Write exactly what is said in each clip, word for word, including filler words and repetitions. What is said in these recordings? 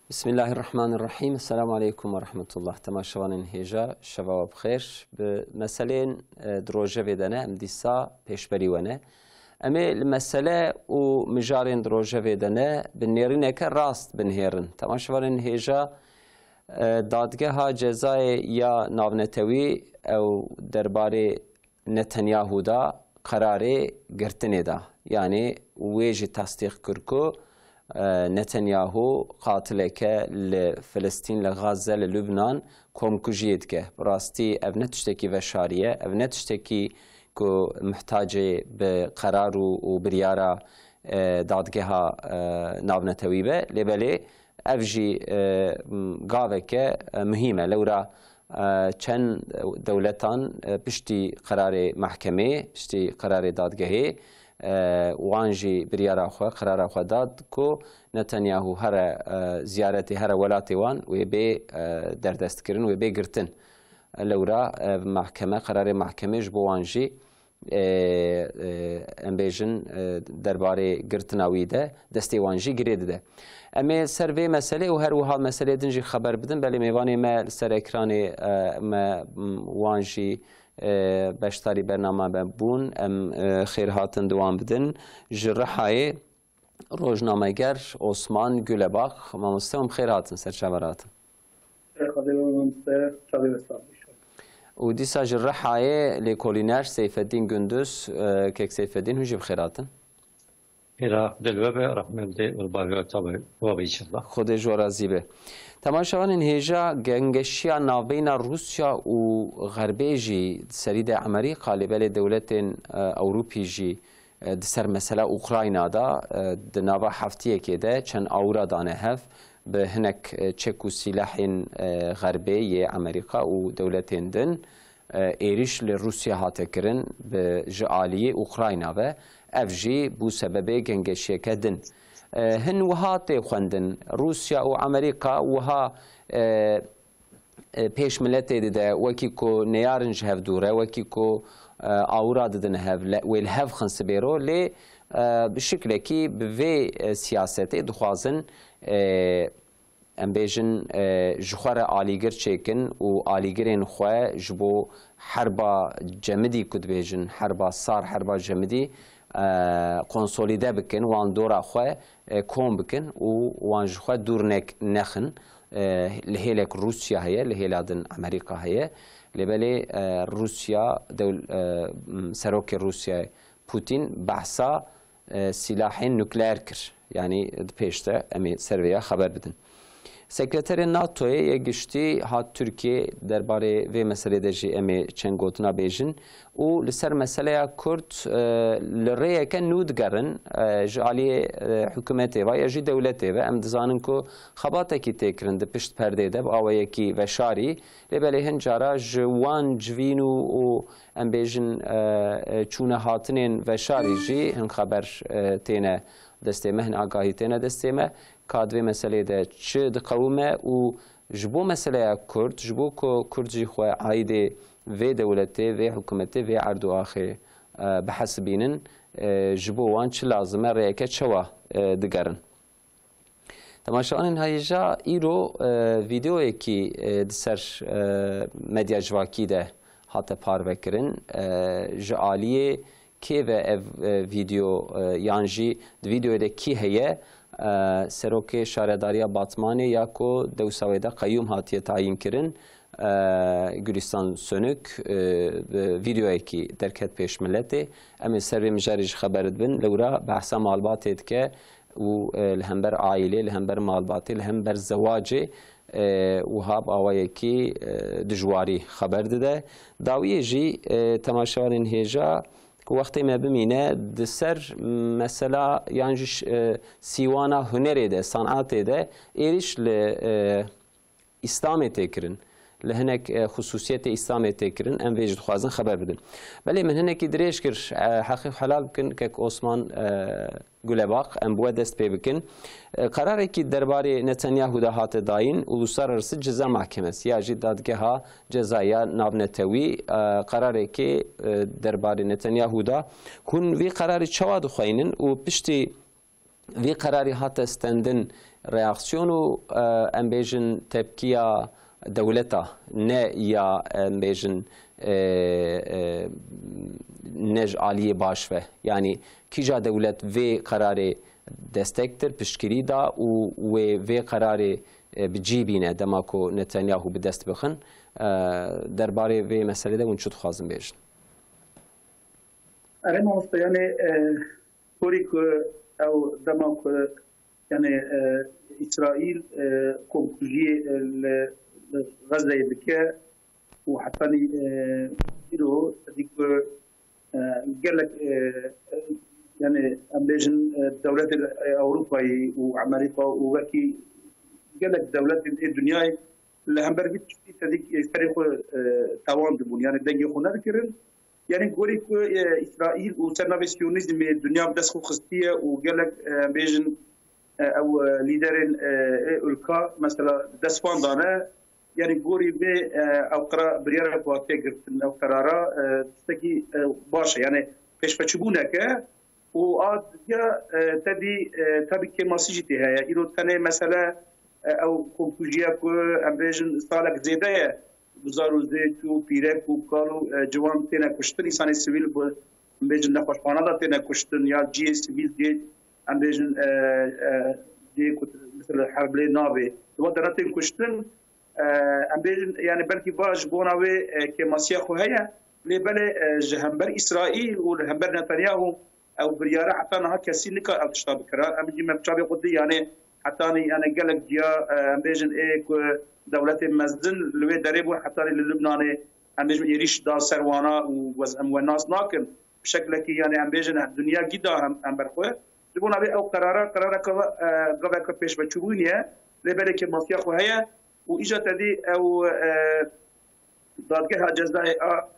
Bismillahirrahmanirrahîm. Esselamu aleykum ve rahmetullah. Temaşevanên hêja, şeva we bi xêr. Bi meseleyên, e, di rojevê de ne, em dîsa pêşberî we ne. Em ê li mesele û mijarên di rojevê de ne, bi nêrîneke rast binihêrin. Temaşevanên hêja, e, Dadgeha Cezayê ya Navnetewî ew derbarê Netanyahu da qerarê girtinê da. Yanî wê jî tasdîq kir ku, e, Netanyahu qatileke li Filistîn, li Gazze, li Lubnan komkujiyê dike. Bi rastî ev ne tiştekî veşarî ye, ev ne tiştekî ku muhtacê bi qerar û, û biryara, e, dadgeha, e, navnetewî be. Lê belê ev jî, e, m, gaveke, e, muhîm e. Lewra, e, çend dewletan, e, piştî qerarê mehkemê, piştî qerarê dadgehê, e, wan jî biryara xwe, qerara xwe dad ku Netanyahu here, e, ziyaretê, here welatê wan, wê bê, e, derdestkirin, wê bê girtin. Lewra, e, mehkeme, qerarê mehkemê ji bo wan jî, e, e, em bêjin, e, derbarê girtina wî de destê wan jî girê dide. Em ê ser vê meselê û her wiha meselê din jî xeber bidin, belê mêvanê me li ser ekranê, e, me, m, wan jî, e, beşdarî bernama me bûn. Em, e, xêrhatin di wan bidin. Ji Rihayê rojnameger Osman Gulebak, mamoste, em xêr hatin, ser çaver hatin. Xwedê we mamoste, çavê we sax bî. Û dîsa ji Rihayê lêkolîner Seyfeddîn Gunduz, e, kek Seyfeddîn, hûn jî bi xêr hatin. Hêra dilwe be, rehmet dê û bavê we tabe we be inşallah. Xwedê ji we razî be. Temaşevanên hêja, gengeşiya navbeyna Rûsya û Xerbê jî di serî de Emerîka, lê belê dewletên, e, Ewropî jî, e, di ser mesela Ukrayna de, e, di nava heftiyekê de çend awira dane hev bi hinek, e, çek û sîlehên, e, Xerbê yê Emerîka û dewletên din, e, êrîş li Rûsya hate kirin bi, ji aliyê Ukrayna ve. Ev jî bû sebebê gengeşiyeke din. E, hin wiha tê xwendin, Rûsya û Emerîka wiha, e, e, pêş miletê dide, wekî ku neyarin ji hev dûr e, wekî ku, e, awira didin hev, le, wê li hev xin sibêro, lê, e, bi şiklekî bi vê, e, siyasetê dixwazin, e, em bêjin, e, ji xwe re alîgir çêkin û alîgirên xwe ji bo herba cemidî ku dibêjin, herba sar, herba cemidî, e, konsolîde bikin, wan dora xwe, e, kom bikin û wan ji xwe dûr nek-, nexin. E, li hêlek Rûsya heye, li hêla din Amerîka heye. Lê belê, e, Rûsya, dewl-, e, m, serokê Rûsyayê Putin behsa, e, sîlahên nukleer kir. Yanî di pêş de em ê ser vêya xeber bidin. Sekreterê NATOyê yê giştî hat Tirkiyê, derbarê vê meselê de jî em ê çend gotina bêjin û li ser meseleya Kurd, e, li rêyeke nû digerin, e, ji aliyê, e, hikûmetê ve ya jî dewletê ve. Em dizanin ku xebatekî tê kirin di pişt perdê de bi awayekî veşarî, lê belê hin cara ji wan civîn û, û em bêjin, e, e, çûne hatinên veşarî jî hin xeber, e, têne destê me, hin agahî têne destê me. Ka di vê meselê de çi diqewime û ji bo meseleya Kurd, ji bo ku Kurd jî xwe aîdê vê dewletê, vê hikûmetê, vê erd û axê, e, bihesibînin, e, ji bo wan çi lazim e, rêyeke çawa, e, digerin? Temaşevanên hêja, îro, e, vîdeoyekî, e, di ser, e, medya civakî de hate parvekirin. E, ji aliyê kê ve ev, e, vîdeo, e, yan jî di vîdeoyê de kî heye? E, Serokê Şaredariya Batmanê ya ku dewsa wê de qeyûm hatiye tayîn kirin, e, Gülistan Sönük, e, bi vîdeoyekî derket pêş miletê. Em ê ser vê mijarê jî xeber dibin. Lewra behsa malbatê dike û, e, li hember aîlê, li hember malbatê, li hember zewacê, e, wiha bi awayekî, e, dijwarî xeber dide. Dawiyê jî, e, temaşevanên hêja, ku wextê me bimîne, di ser mesela yan jî ş-, e, sîwana hunerê de, sanatê de êrîş li, e, Îslamê tê kirin, li hinek, e, xusûsiyetê Îslamê tê kirin, em vê jî dixwazin xeber bidin. Belê min hinekî dirêj kir, e, heqî xwe helal bikin, kek Osman, e, Gulebak, em bi we dest pê bikin. E, qerarekî derbarê Netanyahu de hate dayîn, Uluslararası Ceza Mahkemesi ya jî Dadgeha Cezaya Navnetewî, e, qerarekê, e, derbarê Netanyahu da. Hûn vî qerarî çawa dixweynin û piştî vê qerarê hate stendin reaksiyon û, e, em bêjin tepkiya dewleta, ne ya, em bêjin, e, e, ne ji aliyê baş ve. Yanî kîja dewlet vê qerarê destektir, piştgirî da û wê vê qerarê, e, bi cî bîne dema ku Netanyahu bi dest bixin. E, derbarê vê meselê de hûn çi dixwazin bêjin? Erê mamoste, yanî, e, gorî ku ew dema ku, yanî, e, Îsraîl, e, komkujiyê, e, li, li Xezzeyê dike û hetanî, e, îro dî ku, e, gelek, e, e, yanî em bêjin, e, dewletên, e, Ewropayî û Amerîka û wekî gelek dewletên ê dinyayê li hember vî tiştî tedî, e, serê xwe, e, tawan dibûn, yanî dengê xwe nedikirin. Yanî gorî ku, e, Îsraîl û ser navê Siyonîzmê dinya bi dest xwe xistiye û gelek, e, em bêjin, e, ew, e, lîderên, e, ê ülka mesela dest wan dane. Yanî gorî vê, e, ew qera-, biryara ku hatiye girtin, ew qerara, e, tiştekî, e, baş e. Yanî pêşveçûbûnek e û a diya, e, tedî, e, tebî kêmasî jî tê heye. Îro tenê mesele, e, ew komkujiya ku em bêjin salek zêde ye. Bizar û zêç û pîrek û kal û, e, ciwan têne kuştin, însanê sivîl bi, em bêjin, nexweşxana de têne kuştin ya cihê sivîl cihê, em bêjin, e, e, cihê ku, mesela, herb lê nabê. Di wan dera tên kuştin, e, em bêjin, yanî belkî va ji bona wê, e, kêmasiya xwe heye, lê belê, e, ji hember Îsraîl û li hember Netanyahu ew biryara heta niha kesî nikar ev tişta bikira. Em jî me bi çavê xwe dî, yanî hetanî, yanî gelek ciya, e, em bêjin ê ku dewletên mezin li wê derê bûn, hetanî li Lubnanê, em bêjin êrîş da ser wana û wez-, em we nas nakin. Bi şeklekî, yanî em bêjin dinya gî da hem, hember xwe. Ji bona vê ew qerara, qerareke, e, gaveke pêşveçûbûnê ye, lê belê kêmasiya xwe heye û îca tedî ew, e, dadgeha cezayê a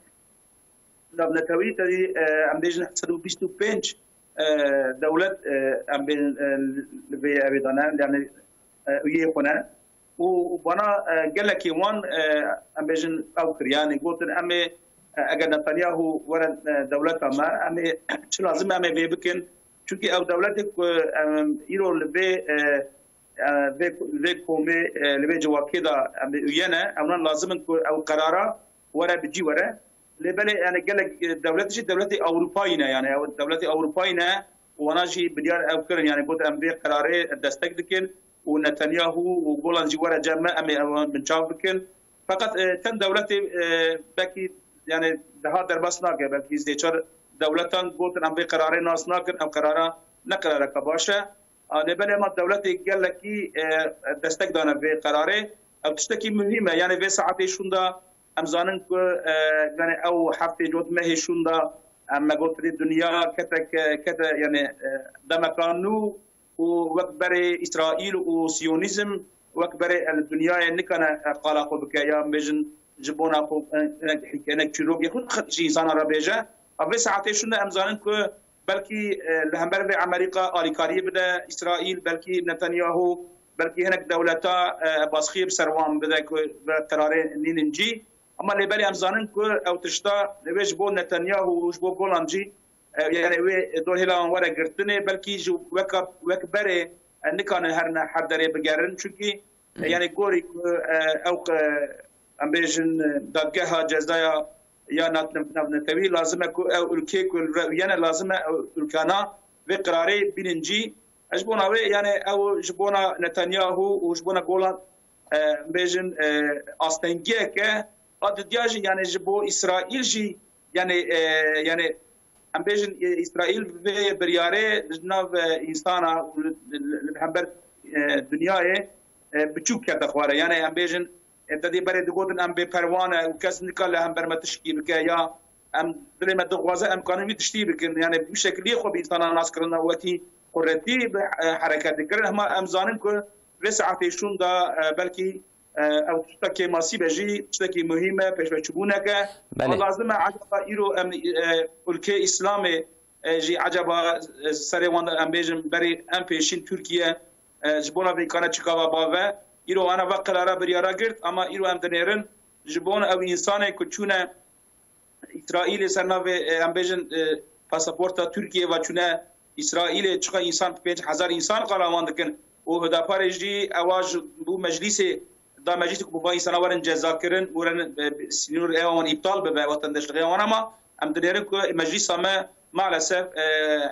navnetewî tedî, e, em bêjin sed û bîst û pênc, e, dewlet, e, em bên, e, li vê evê de ne, yanî, e, üyeyê xwe ne. Û, û bana, e, gelekî wan, e, em bêjin ew kir, yanî gotin em ê, e, eger Netanyahu were, e, dewleta me, em ê çi lazim e em ê vê bikin. Çunkî ew dewletê ku, em, îro li vê, e, e, vê, vê komê, e, li vê civakê de em ê üye ne, ewnan lazim in ku ew qerara were bi cî were. Lê belê, yani gelek, e, dewlet jî dewletê Ewropayî ne, yani ew dewletê Ewropayî ne û wana jî biryar ew kirin, yani got em vê qerarê destek dikin û Netanyahu û Golan jî were cem me, em ê ew binçav bikin. Feqet, e, çend dewletê, e, belkî, yani daha derbas nake, belkî zêçar dewletan gotin em vê qerarê nas nakin, ew qerara ne qerareke baş e. A, lê belê ma dewletê gelekî, e, destek dane vê qerarê. Ew tiştekî muhîm e. Yani vê saetê şûnda em zanin ku, e, yani ew heftê cot mehê şûnda em me got dinya kete, ke-, kete, yani, e, demeka nû û wek berê Îsraîl û Siyonîzm wek berê, e, li dinyayê nikane, e, qala xwe bike ya em bêjin ji bona xwe, e, hinek, hinek çîrokê xwe ji însana re bêje. A vê saetê şûnda em zanin ku belkî, e, li hember vê Amerîka alîkariyê bide Îsraîl, belkî Netanyahu, belkî hinek dewleta, e, baskiyê bi ser wan bide ku bi qerarê nînin cî. Ama lê belê em zanin ku ew tişta wê ji bo Netanyahu û ji bo Golan jî, e, yani wê dohêla wan were girtinê, belkî ji weka, wek berê, e, nikanin herine her derê bigerin. Çunkî, e, yani gorî ku, e, ew, e, em bêjin, e, dadgeha cezaya ya nat-, navnetewî lazim e ku ew ülkê ku li vir uyene lazim e ew ülkana vê qirarê bînin cî. Ez ji bona wê, yani ew ji bona Netanyahu û ji bona Golan, e, em bêjin, e, astengiyeke a didiya jî, yani ji bo Îsraîl jî, yani, e, yani em bêjin, e, Îsraîl vê biryarê ji nav, e, însana û li, li, li hember, e, dinyayê, e, biçûk kete xware. Yani em bêjin, e, te dê berê digotin em bêperwa ne û kes nikare li hember me tişkî bike ya em dilê me dixwaze em kanin vî tiştî bikin. Yani bi şekiliyê xwe bi însana nas kirina wekî quretî bi, e, hereket dikirin. Hema em zanin ku vê saetê şûnda, e, belkî, e, ew tişta kêmasî be jî tiştekî muhîm e, pêşveçûbûnek e. Belê. Lazim e, acaba îro em, e, ülkê Îslamê, e, jî acaba, e, serê wan de em bêjin berî em pêşîn Tirkiye, e, ji bona vê kane çi gava bave. Îro ana va qirara biryara girt, ama îro em dinêrin ji bona ew însanê ku çûne Îsraîlê ser navê, e, em bêjin, e, pasaporta Tirkiyê ve çûne, Îsraîlê çiqa însan, pênc hezar însan qala wan dikin û Hudaparê jî ewa ji bo meclîsê da meclîsê ku bi van însana werin ceza kirin, werin, e, sînor ewa wan îptal bibe, wetendeşlixiya wan, ama em dinêrin ku meclîsa me maalesef, e,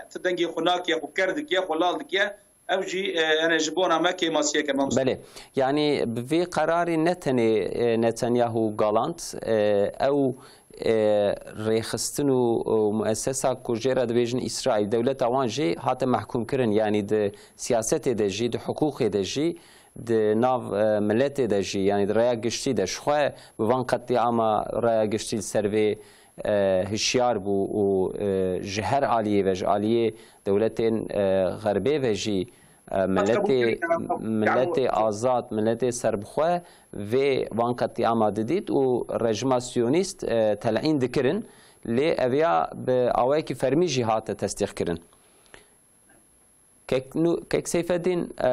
ti dengê xwe nakiye, xwe ker dikiye, xwe lal dikiye. Ew jî, e, yani ji bona me kêmasiyeke, mamoste. Belê. Yani bi vê qerarê ne tenê, e, Netanyahu galant, e, ew, e, rêxistin û, û muessesa ku jê re dibêjin Îsraîl, dewleta wan jî hate mehkûmkirin. Yani di siyasetê de jî, di hiqûqê de jî, di nav, e, miletê de jî, yani di raya giştî de. Ji xwe bi van qetlîama raya giştî li ser vê, e, hişyar bû û, e, ji her aliyê ve, ji aliyê dewletên, e, xerbê ve jî, e, miletê, miletê azad, miletê serbixwe vê van qetlîama didît û rejima siyonîst, e, telîn dikirin. Lê ev ya bi awayekî fermî jî hate tesdîqkirin. Kek, nû, Kek Seyfeddîn, e,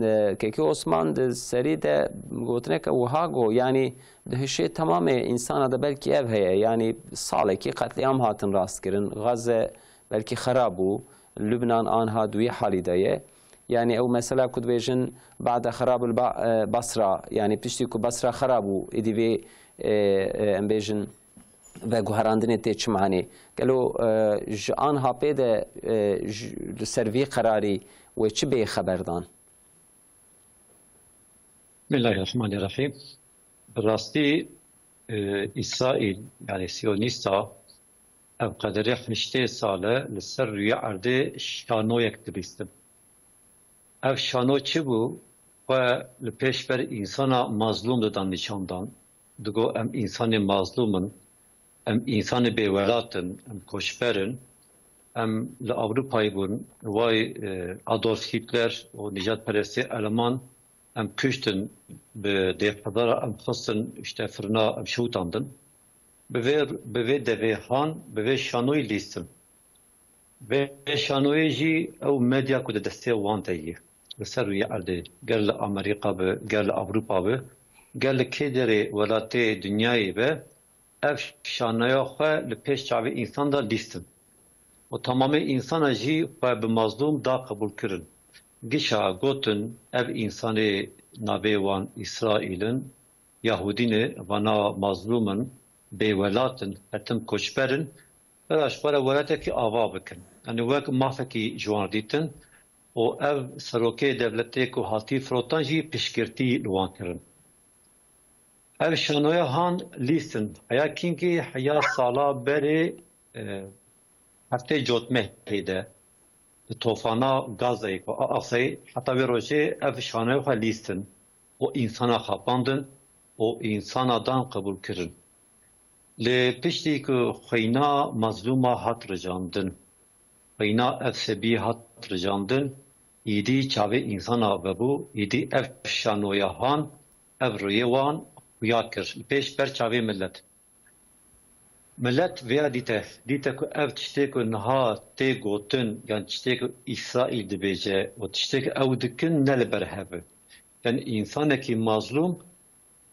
e, Kekî Osman di serî de gotineke wiha got, yanî di hişê temamê însana de belkî ev heye, yanî salekî qetlîam hatin rastkirin, Gaze belkî xera bû, Lubnan anha di wî halî de ye. Yanî ew mesela ku dibêjin ba'de xerabul ba-, e, Basra, yanî piştî ku Basra xera bû, êdî vê, e, e, em bêjin, veguherandinê tê çi manê? Gelo, e, ji anha pê de, e, ji, li ser vî qerarî wê çi bê xeber dan? Bismillahirrahmanirrahîm. Bi rastî, e, Îsraîl, yani Siyonîsta, ev qederê heştê sal e li ser rûyê erdê şanoyek dilîstin. Ev şano çi bû? Xwe li pêşber însana mazlûm didan nîşan dan. Digo, em însanê mazlûm in, em însanê bêwelat in, em koçber in, em li Ewropayê bûn, way, e, Adolf Hitler û nîjadperestê Eleman em kuştin, bi dêhezara em xistin, işte, firina em şewitandin. Bi vê, bi vê devê han, bi vê şanoyî lîstin. Vê şanoyê jî ew medya ku di destê wan de ye, li ser rûyê erdê, ger li Amerîka be, ger li Ewropa be, ger li kê derê welatê dinyayê be, ev şanoya xwe li pêş çavê însan de lîstin. Û temamê însana jî xwe bi mazlûm da qebûlkirin. Gişa gotin, ev însanê navê wan Îsraîl in, Yahûdî ne, vana mazlûm in, bêwelat in, hetim koçber in, vera ji xwe re welatekî ava bikin. Yanî wek mafekî ji wan re dîtin û ev serokê devletê ku hatî firotan jî piştgirtî li wan kirin. Ev şanoya han lîstin. Heya kînkî heya sala berê, e, heftê cotmehê de, di tofana Gazayê ku a Aqsayê, heta vê rojê ev şanoya xwe lîstin û însana xapandin û însana dan qebûl kirin. Lê piştî ku xwîna mazlûma hat rijandin, xwîna ev sebî hat rijandin, îdî çavê însana vebû, îdî ev şanoya han, ev rûyê wan xuya kir li pêş ber çavê milet. Milet vêya dîte, dîte ku ev tiştê ku niha tê gotin, yan tiştê ku Îsraîl dibêje û tiştê ku ew dikin ne li ber hev e. Yanî însanekî mazlûm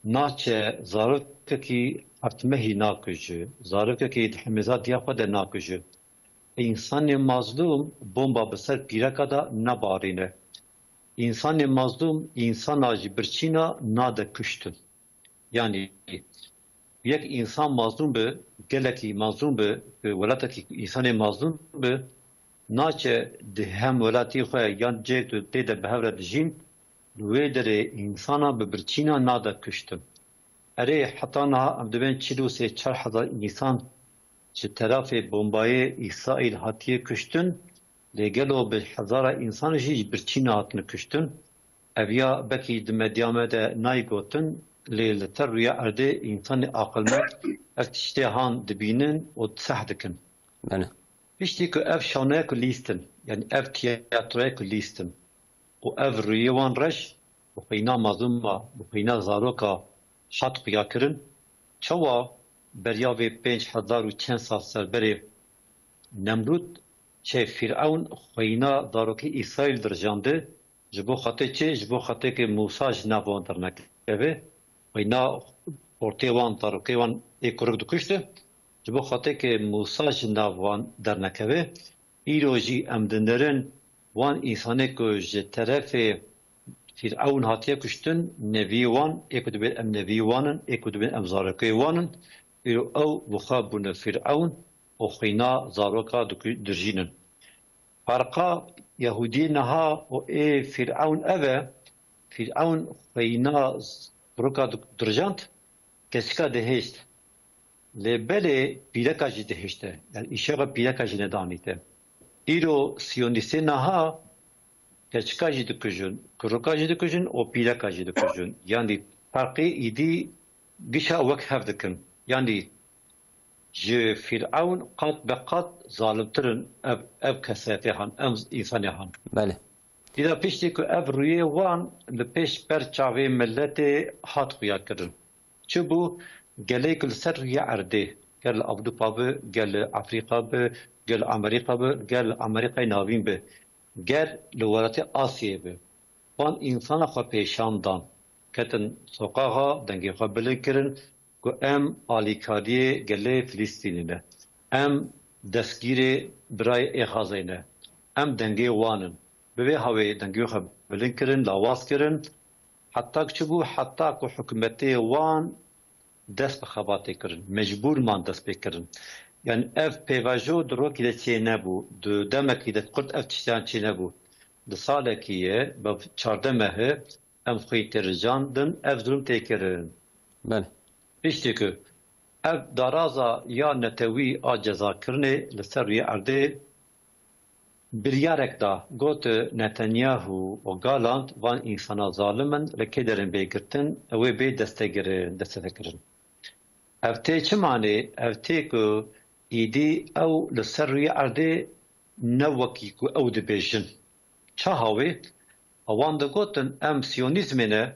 naçe zarokekî heft mehî nakuje, zarokekî di hemêza diya xwe de nakuje. Însanê mazlûm bomba bi ser pîreka de nabarîne. Însanê mazlûm însana ji birçîna nade kuştin. Yanî yek însan mazlûm be, gelekî mazlûm be, welatekî însanê mazlûm be, naçe di hem welatî xwe yan cihê ku tê de bi hev re dijîn, li wê derê însana bi birçîna nade kuştin. Erê, heta niha em dibên çil û sê çar hezar însan ji terafê bombayê Îsraîl hatiye kuştin, lê gelo bi hezara însan jî ji birçîna hatine kuştin? Ev ya bekî di medya me de nayê gotin, lê li ser rûya erdê însanê aqilmend ev tiştê han dibînin û seh dikin. Belê. Piştî ku ev şanoya ku lîstin, yanî ev tiyatroya ku lîstin û ev rûyê wan reş bi xwîna mazlûma, bi xwîna zaroka hat xuyakirin, çawa beriya vê pênc hezar û çend sal ser berê Nemrûd, çê Fîrewn xwîna zarokê Îsraîl dirijandi, ji bo xatirê çi? Ji bo xatirê ku Mûsa ji nav wan dernekeve, xwîna xortê wan, zarokê wan ê kurik dikuşti. Ji bo xatirê ku Mûsa ji nav wan dernekeve, Îro jî em dinirin wan însanê ku ji terefê Fîrewn hatiye kuştin, nevî wan, ê ku dibên em nevî wan in, ê ku dibên em zarokê wan in, îro ew bi xwe bûne Fîrewn û xwîna zaroka diku-, dirjînin. Ferqa Yehûdiyê niha û ê Fîrewn ev e, Fîrewn xwîna z-, zaroka di-, dirijand, keçika dihêşt. Lê belê pîreka jî dihêşte. Yani îşexa pîreka jî nedanîte. Îro siyonîstê niha keçika jî dikujin, kuroka jî dikujin û pîreka jî dikujin. Yani ferqê îdî gişa wek hev dikin. Yani ji Fîrewn qat be qat zalimtir in ev, ev kesayetê han, ev însanê han. Belê. Îda piştî ku ev rûyê wan li pêş ber çavê miletê hat xuya kirin. Çi bû? Gelê ku li ser rûyê erdê, ger li Ewropa bi, ger li Afrîka bi, ger li Amerîka bi, ger li Amerîkayê Navîn bi, ger li welatê Asyayê bi, wan însana xwe pêşan dan. Ketin soqaxa, dengê xwe bilind kirin ku em alîkariyê gelê Filistînê ne. Em destgîrê birayê Êxazê ne. Em dengê wan in. Bi vê hawê dengê xwe bilind kirin, lawaz kirin. Heta ku çi bû? Heta ku hikûmetê wan dest bi xebatê kirin. Mecbûr man dest pê kirin. Yani ev pêvajo di rokê de çênebû. Di demekî de kurt ev tiştiyan çênebû. Di salekî ye, bi çardeh meh e, em xwî têrijandin, ev zulm tê kirin. Belê. Piştî ku ev daraza ya netewî a cezakirinê li ser rûyê erdê biryarek da, got, Netanyahu û Galant van însana zalim in, li kê derin bê girtin, ew ê bê destegirin, destesekirin. Ev tê çi manê? Ev tê ku îdî ew li ser rûyê erdê ne wekî ku ew dibêjin. Çaha wê? Ewan digotin, em siyonîzmê ne,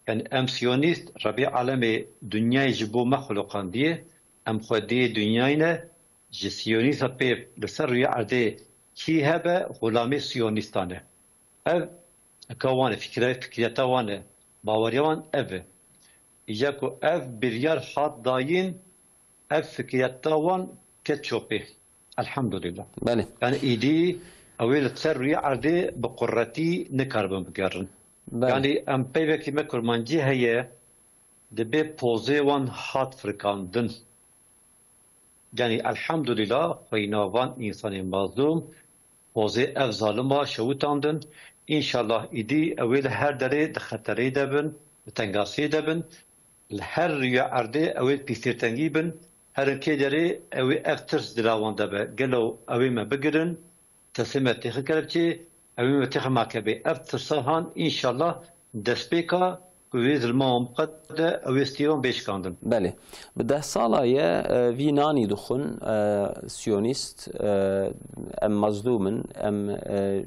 yani em siyonîst, Rebî alemê dinyayê ji bo me xuluqandiye, em xwediyê dinyayê ne, ji siyonîsta pê li ser rûyê erdê kî hebe, xulamê siyonîstan e. Ev eka wan e, fikre-, fikriyeta wan e, baweriya wan ev e. Îja ku ev biryar hat dayîn, ev fikriyeta wan ket çopê. Elhamdulillah. Belê. Yani îdî ew ê li ser rûyê erdê bi quretî nikaribin bigerin. Belê. Yani em peyvekî me kurmancî heye, dibê pozê wan hat firkandin. Yani elhamdulillah, xweyna van însanên mazlûm, pozê ev zalima şewitandin. Înşallah îdî ew ê li her derê di xeterê de bin, di tengasiyê de bin. Li her rûya erdê ew ê pîsêrtengî bin. Herin kê derê ew ê ev tirs dila wan de be. Gelo ew ê me bigirin, tesê me têxin kelepçê, ew ê me têxin makebê. Ev tirsa han înşallah destpêka ku wê zilma wan biqede, ew ê stî wan bê şikandin. Belê. Bi deh sala ye, e, vî nanî dixwin, e, siyonîst, e, em mazlûm in, em, e,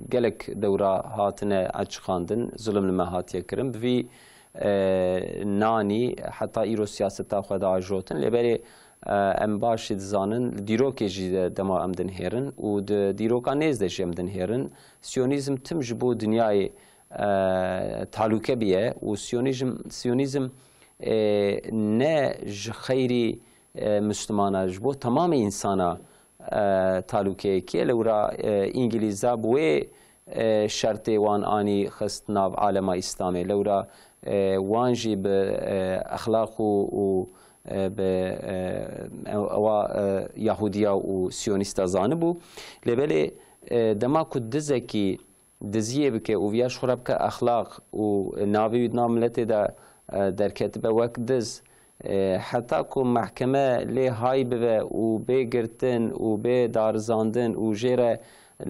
gelek dewra hatine açiqandin, zulm li me hatiye kirin. Bi vî, e, nanî heta îro siyaseta xwe diajotin. Lê belê, e, em baş jî dizanin, li dîrokê jî de dema em dinihêrin û di dîroka nêz de jî em dinihêrin. Siyonîzm tim ji bo dinyayê, e, talûke bûye û siyonîzm, siyonîzm, e, ne ji xeyrî, e, Mislimana, ji bo temamê însana, e, talûkeyekî ye. Lewra, e, Îngilîza bi wê, e, şertê wan anî xist nav alema Îslamê. Lewra, e, wan jî bi, e, exlaq û, û, e, bi, e, ew, ewa, e, Yahudiya û Siyonîsta zanibû. Lê belê, e, dema ku dizekî diziyê bike û viya ji xwe re bike exlaq û navê wî di nav miletê de, e, derketibe wek diz, e, heta ku mehkeme lê hay bibe û bê girtin û bê darizandin û jê re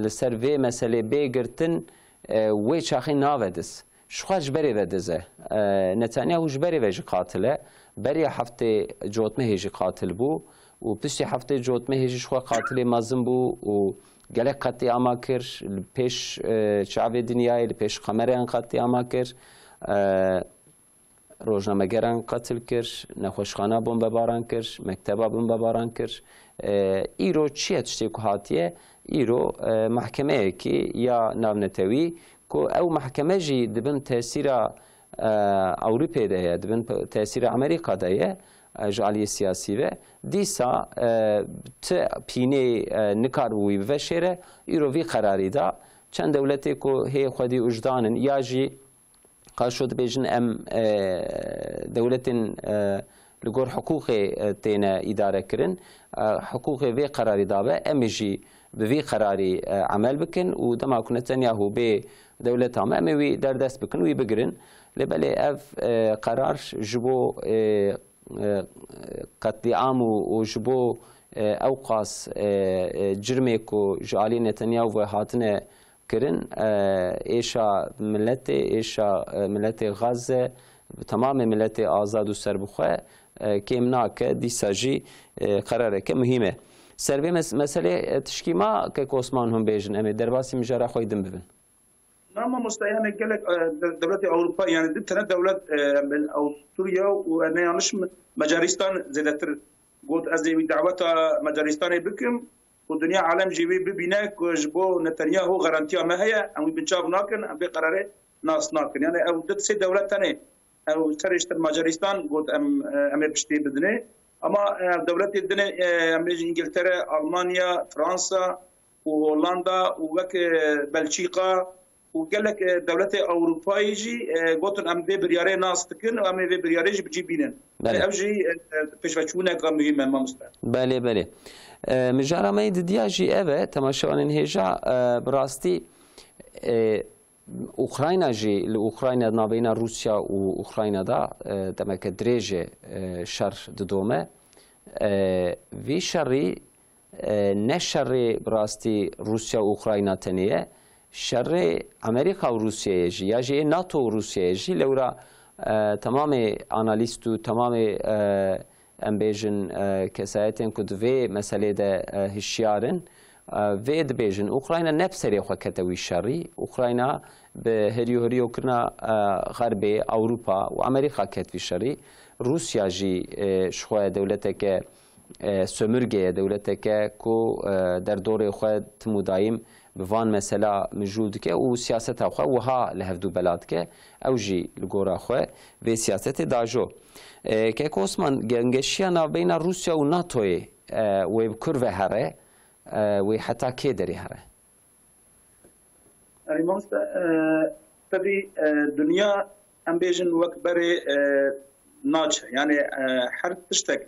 li ser vê meselê bê girtin, e, wê çaxê nave diz. Ji xwe ji berê ve diz e. E, Netanyahu ji berê ve jî qatil e. Beriya heftê cotmehê jî qatil bû û piştî heftê cotmehê jî ji xwe qatilê mezin bû û gelek qetlîama kir, li pêş, e, çavê dinyayê, li pêş kamereyan qetlîama kir. E, rojnamegeran qetil kir, nexweşxana bombebaran kir, mekteba bombebaran kir. E, îro çi ye tiştê ku hatiye? Îro, e, mehkemeyekî ya navnetewî ku ew mehkeme jî di bin tesîra, e, Ewropê de ye, di bin pe-, tesîra Amerîka de ye. e, ji aliyê siyasî ve. Dîsa, e, ti pînê, e, nikaribû wî biveşêre, îro vî qerarî da. Çend dewletê ku hê xwedî ujdan in, ya jî qaşo dibêjin em, e, dewletên, e, li gor hiqûqê, e, têne îdare kirin, e, hiqûqê vê qerarî dabe, em ê jî bi vî qerarî, e, emel bikin û dema ku Netanyahu bê dewleta me, em ê wî derdest bikin, wî bigirin. Lê belê ev, e, qerar ji bo, e, e, qetlîam û, û ji bo, e, ew qas, e, e, cirmê ku ji alî Netanyahu ve hatine kirin, e, êşa miletê, êşa, e, miletê Gaze, temamê miletê azad û serbixwe, e, kêm nake, dîsa jî, e, qerareke muhîm e. Ser vê mes-, meselê, e, tişkî ma kek Osman hûn bêjin, em ê derbasî mijara xwe yê din bibin. Na mamoste, yani gelek, e, de-, dewletê Ewropa, yani du tane dewlet, e, em bên Avusturya û, e, ne yanlış Me-, Macaristan zêdetir got, ez ê wî daweta Macaristanê bikim û dinya alem jî wî bibîne ku ji bo Netanyahu garantiya me heye, em wî binçav nakin, em vê qerarê nas nakin. Yani ew du sê dewlet tenê, ew serê ji Macaristan got, em, e, em ê piştê bidinê. Ama, e, dewletê dinê, e, em bêjin Îngiltere, Almanya, Fransa, û Hollanda û wek, e, Belçîka û gelek, e, dewletê Ewropayê jî, e, gotin, em vê biryarê nas dikin û em ê vê biryarê jî bi cî bînin. Belê. Ev jî, e, e, pêşveçûneka muhîm e, mamoste. Belê, belê. E, mijara me yê didiya jî ev e, temaşevanên hêja, e, bi rastî, e, Ukrayna jî, li Ukrayna, navbeyna Rûsya û Ukrayna de, e, demeke dirêj e, e, şer didome. E, vî şerî, e, ne şerê bi rastî Rûsya û Ukrayna tenê ye, şerê Amerîka û Rûsyayê jî, ya jî ê NATO û Rûsyayê jî. Lewra, e, temamê analîst û temamê, e, em bêjin, e, kesayetên ku di vê meselê de, e, hişyar in, e, vê dibêjin, Ukrayna ne bi serê xwe kete wî şerî. Ukrayna bi herî herî kirina, e, Xerbê, Ewropa û Amerîka ket vî şerî. Rûsya jî, e, ji xwe dewleteke, e, sömürge ye, dewleteke ku, e, derdorê xwe tim û dayîm bi van mesela mijûl dike û siyaseta xwe wiha li hevdû bela dike. Ew jî li gora xwe vê siyasetê dajo. E, Kek Osman, gengeşiya navbeyna Rûsya û NATOyê, e, wê bi kur ve here, e, wê heta kê derê here? Erê mamoste, e, tevî, e, dinya, em bêjin, wek berê, e, naçe. Yani, e, her tiştek,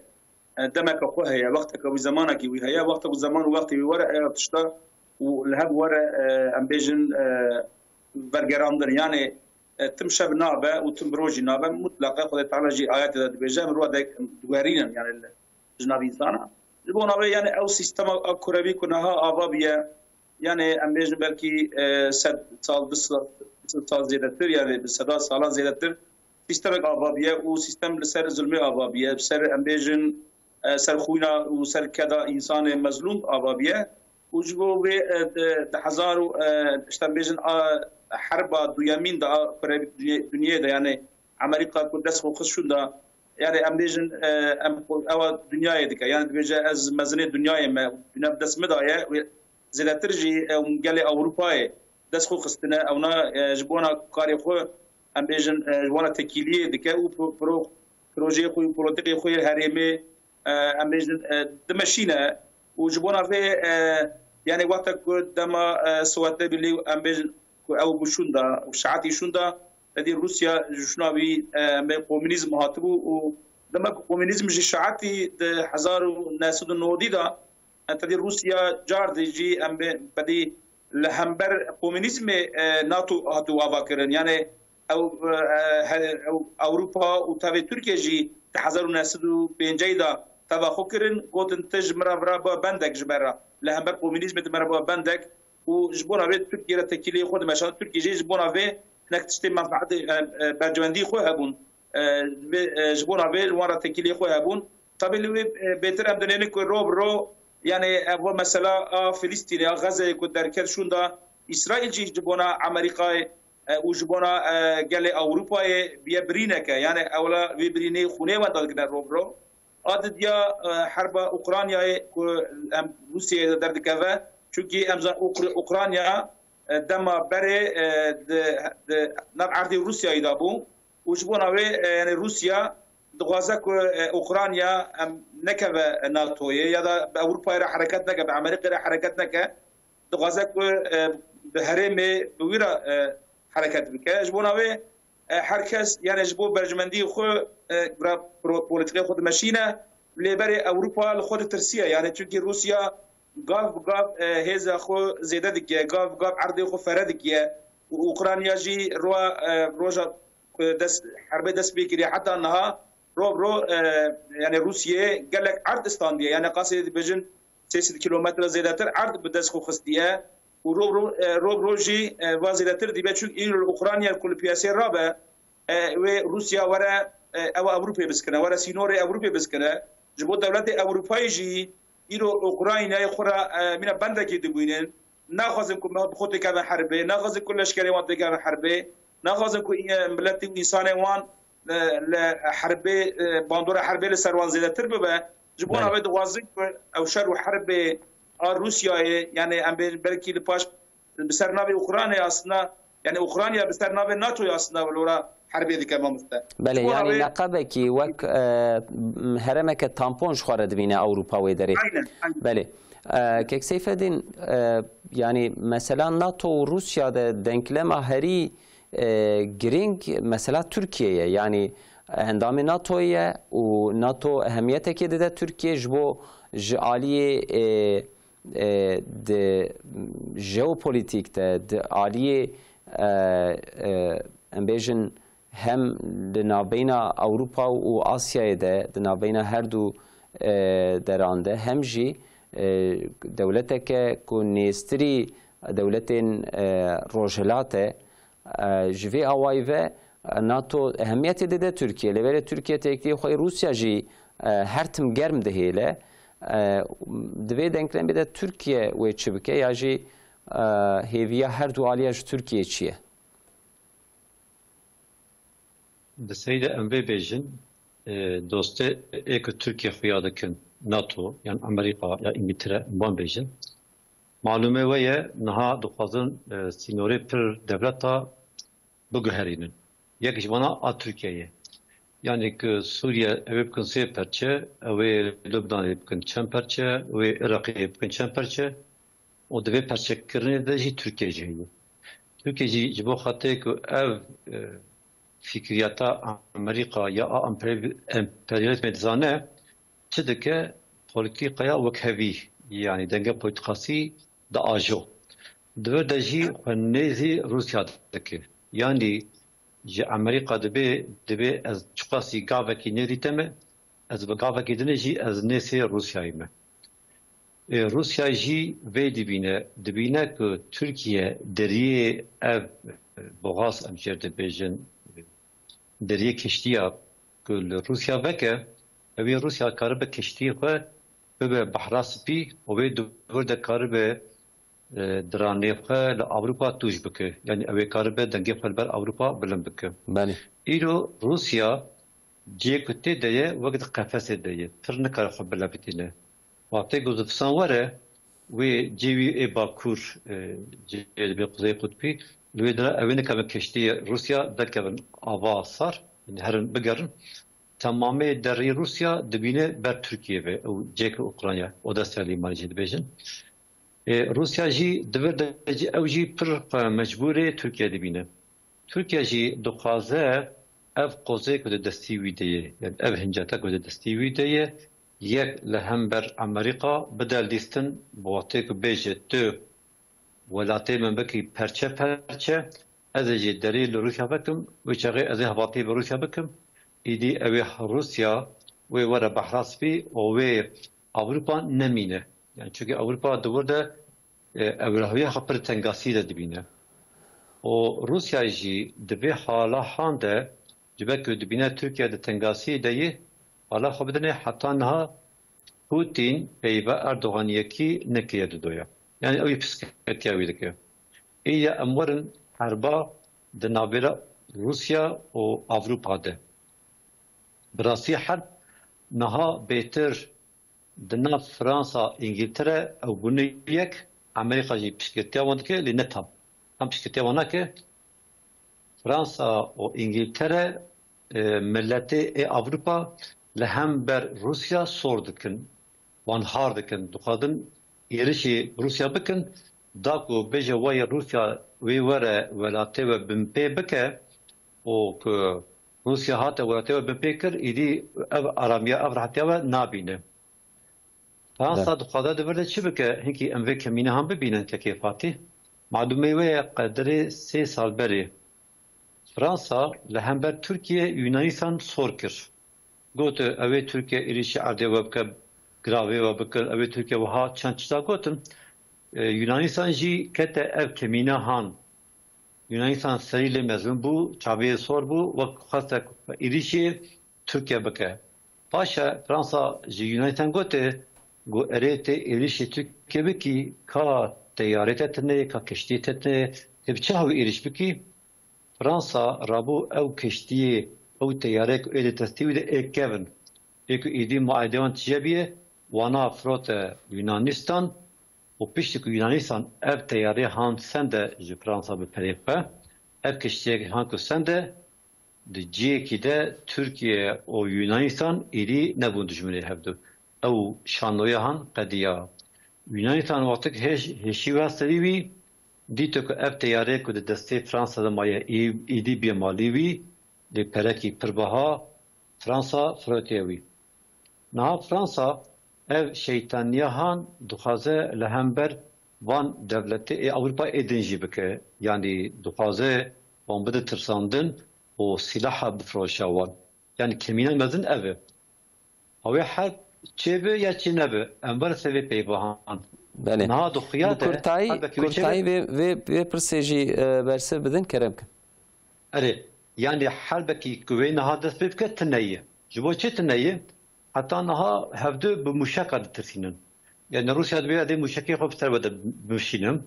e, demeke xwe heye, wexteke wî, zemanekî wî heye, wextek û zeman û wextê wî were, ev tişta û li hev were, e, em bêjin, e, vergerandin. Yani, e, tim şev nabe û tim bi rojî nabe. Mutleqa Xwedê Teala jî ayetê de dibêje, em rû de diwerînin, yani, li, ji nav însana. Ji bo navê, yani, ew sîstema, ev kurevî ku niha ava bûye, yani, em bêjin belkî, e, sed sal, du sed, du sed sal zêdetir, yani, bi seda salan zêdetir sîstemek ava bûye û sîstem li ser zulmê ava bûye, li ser, em bêjin, e, ser xwîna û ser keda însanê mezlûm ava bûye. Û ji bo vê, e, di, di hezar û, e, işte em bêjin, a, herba duyemîn de a kurevî dinyê-, dinyê de, yani Amerîka ku dest xwe xist şûnda, yani em bêjin, e, em xwe ewa dinyayê dike. Yani dibêje, ez mezinê dinyayê me, dinya bi dest min de ye. Wê zêdetir jî, e, gelê Ewropayê dest xwe xistine, ewna, e, ji bona karê xwe, em bêjin, e, ji bona tekîliyê dike û pro-, pro-, projeyê xwe û polîtîkê xwe yê herêmê, e, em bêjin, e, dimeşîne û ji bona vê, e, yani wexta ku dema, e, Sowetê Birlî, em bêjin ku ew bû şûnda û şietî şûnda, tedî Rûsya ji şûna wî, e, em bê komînîzm hatibû û dema ku komînîzm ji şietî di hezar û neh sed û nodî de, e, tedî Rûsya cardî jî em bê bedî li hember komînîzmê, e, NATO hatibû avakirin. Yani ew, e, he-, ew Ewropa û tevê Tirkiye jî di hezar û neh sed û pêncî de teva xwe kirin, gotin, tu ji min re vira ba bendek ji me re. Li hember komînîzmê tu me re ba bendek û ji bona vê Tirkiye re tekîliyê xwe dimeşand. Tirkiye jî ji bona vê hinek tiştê menfaetê, e, e, bercewendî xwe hebûn. E, vê, e, ji bona vê li wan re tekîliyê xwe hebûn. Tabî li wê, e, bêtir em dinêrin ku ro bi ro, yani, e, ev mesela a Filistînê, a Xezeyê ku derket şûnda, Îsraîl jî ji bona Amerîkayê, e, û ji bona, e, gelê Ewropayê biye birîneke. Yani, ewla vê birînê xûnê wenda dikine ro bi ro. A didiya, e, herba Ukraynayê ku em Rûsyayê de derdikeve, çunkî em zan Ukr-, Ukrayna, e, dema berê, e, di, di nav erdê Rûsyayê de bû û ji bona wê, e, yani Rûsya dixwaze ku, e, Ukrayna, em, nekeve NATOyê ya da bi Ewropayê re hereket neke, bi Amerîkê re hereket neke. Dixwaze ku, e, bi herêmê bi wî re, e, hereket bike. Ji bona wê, e, her kes, yani ji bo berjmendiyê xwe, e, ra pro-, polîtîkê xwe dimeşîne, lê berê Ewropa li xwe ditirsiye. Yani çunkî Rûsya gav bi gav, e, hêza xwe zêde dike, gav bi gav erdê xwe fere dike. Û Ukrayna jî ro-, e, roja ku dest, herbê dest pê kiriye heta niha, ro bi ro, e, yani Rûsiyê gelek erd standiye. Yani qasê dibêjin sê sed kilometre zêdetir erd bi dest xwe xistiye. Û ro bi ro, e, ro bi ro jî, e, va zêdetir dibe. Çunku îro li Ukrayna ku li piyasê rabe, e, wê Rûsya were, e, ew Ewropê biskine, were sînorê Ewropê biskine. Ji bo dewletê Ewropayê jî îro Ukraynayê xwe re, e, mîna bendekê dibînin. Naxwazin ku me bi xwe têkevin herbê, naxwazin ku leşkerê wan têkevin herbê, naxwazin ku, e, miletê û însanê wan, e, li herbê, e, bandora herbê li ser wan zêdetir bibe. Ji bona Belê. Wê dixwazin ku ew şer û herbê a Rûsyayê, yani em bê belkî li paş bi ser navê Ukraynayê aslında, yani Ukrayna bi ser navê NATOyê aslında lora herbê dike mamoste. Belê, Ji bo yani navê neqebekî wek, e, heremeke tampon ji xwe re dibîne Ewropa wê derê. Aynen, aynen. Belê. E, Kek Seyfedîn, e, yani mesela NATO û Rûsya de denklema herî, e, girîng mesela Tirkiye ye. Yani endamê NATOyê ye û NATO ehemiyetekê dide Tirkiye ji bo ji aliyê, e, e, di jeopolîtîk de, di aliyê, e, e, em bêjin hem di navbeyna Ewropa û Asyayê de, di navbeyna her du, e, deran de, hem jî, e, dewleteke ku nêztirî dewletên, e, Rojhilat e, e, ji vê awayî ve, e, NATO ehemiyetê dide Tirkiye. Lê belê Tirkiye têkiliyê xwe yê Rûsya jî, e, her tim germ dihêle. E, di vê denklemê de Tirkiye wê çi bike ya jî, e, hêviya her du aliya ji Tirkiye çi ye? Di serî de em vê bêjin, e, dostê ê ku Tirkiye xuya dikin NATO, yan Amerîka ya Îngiltere, em wan bêjin. Malûmê we ye, niha dixwazin, e, sînorê pir dewleta biguherînin. Yek ji vana a Tirkiyeyê. Yanî ku Sûriye ew ê bikin sê perçe, ew ê Lubnanê bikin çend perçe, ew ê Iraqê bikin çend perçe û di vê perçekirinê de jî Tirkiye jî heye. Tirkiye jî ji bo xatirê ku ev, e, fikriyata Amerîka ya a emperyal-, emperyalîzmê dizane, çi dike? Polîtîkaya wekhevî, yanî dengê polîtîkasî diajo. Di vir de jî xwe nêzî Rûsya dike. Yanî ji Amerîka dibê, dibê ez çiqasî gavekî nêzî te me, ez bi gavekî dinê jî ez nêzî Rûsyayê me. Ê, Rûsya jî vê dibîne, dibîne ku Tirkiye deriyê ev, e, boğaz em jê dibêjin, e, deriyê keştiya ku li Rûsya veke, ew ê Rûsya karibe keştiyê xwe bibe Behra Spî û wê di vir de karibe, e, diranê xwe li Ewropa tûj bike. Yanî ew ê karibe dengê xwe li ber Ewropa bilind bike. Belê. Îro Rûsya cihê ku tê de ye, wek di qefesê de ye. Pir nikare xwe bilebitîne. Wextê ku zivistan were, wê cihê wî ê bakur, e, cihê dibê Quzey Qutbî, li wê dira ew ê nikevin keştiyê Rûsya derkevin ava sar, yanî herin bigerin. Temamê derî Rûsya dibîne ber Tirkiyê ve, ew cihê ku Ukrayna, Odessa Limanê jî dibêjin. Ê, Rûsya jî di vir de jî, ew jî pir, e, mecbûrê Tirkiye dibîne. Tirkiye jî dixwaze ev qozê ku di destî wî de ye, yanî ev hinceta ku di destî wî de ye, yek li hember Amerîka bide lîstin, bi wextê ku bêje tu welatê min bikî perçe perçe, ez ê jî derî li Rûsya vekim, wê çaxê ez ê hevaltî bi Rûsya bikim, îdî ew ê Rûsya wê were Behra Spî û wê Ewropa nemîne. Yani çünkü Ewropa di wir de, e, ewrahiya xwe pir tengasî de dibîne. Û Rûsya jî di vê hala han de, ji ber ku dibîne Tirkiye di tengasî de ye, hala xwe bidine heta niha Putin peyva Erdogan yekî nekiriye didoya. Yani ew ê pisketiya wî dike. Ê ya em werin herba di navbera Rûsya û Ewropa de. Bi rastî herb niha bêtir di nav Fransa, Îngiltere ew bûne yek, Amerîka jî piştgirtiya wan dike, lê ne tam. Tam piştgirtiya wan nake. Fransa û Îngiltere e, miletê ê Ewropa li hember Rûsya sor dikin. Wan har dikin. Dixwazin êrişî Rûsya bikin. Da ku bêje wayê Rûsya wê were welatê we binpê bike û ku Rûsya hate welatê we binpê kir, îdî ev aramiya, ev rehetiya we nabîne. Fransa dixwaze di vir de çi bike? Hinkî em vê kemînehan bibînin kekê Fatî. Malûmê we ye, qedirê sê sal berê Fransa li hember Tirkiye Yunanîstan sor kir. Got, ew ê Tirkiye êrîşî erdê we bike, giravê we bikin, ew ê Tirkiye wiha çend tişta gotin. E, Yunanîstan jî kete ev kemîne han. Yunanîstan serî lê mezin bû, çavê sor bû, wek xweste êrîşê Tirkiye bike. Paşe Fransa ji Yunanîstan gote, got, erê tê êrîşê Tirkiye bikî, ka teyarê te tune ye, ka keştiyê te tune ye, tê bi çi hawî êrîş bikî? Fransa rabû ew keştiyê, ew teyarê ku ê di destê wî de ê kevin, ê ku êdî muayedê wan tije bûye, wana firote Yunanîstan û piştî ku Yunanîstan ev teyarê han sende ji Fransa bi perê xwe, ev keştiyek han ku sende, di cihekî de Tirkiye û Yunanîstan êdî nebûn dijminê hevdu. Ew şanoya han qediya. Yunanîstan wextek hêş-, hêşî we serî wî, dîto ku ev teyarê ku di destê Fransa de maye, î-, îdî bê malî wî, lê perekî pir biha Fransa firotiye wî. Niha Fransa ev şeytaniya han dixwaze li hember van dewletê ê Ewropa ê din jî bike. Yanî dixwaze wan bide tirsandin û sîlaha bifroşe wan. Yanî kemîna mezin ev e. Ew ê herb çêbe ya çê nebe, em were ser vê peyvahan. Belê. Niha di xuya Bi de kurtayî, herbekî wê çêbe. kurtayî vê, vê, vê pirsê jî, e, bersiv bidin, kerem kin. Erê, yanî herbekî ku wê niha dest pê bike tune ye. Ji bo çi tune ye? Heta niha hevdu bi mûşeka ditirsînin. Yanî Rûsya dibê ez ê mûşekê xwe bi ser we de bişînim.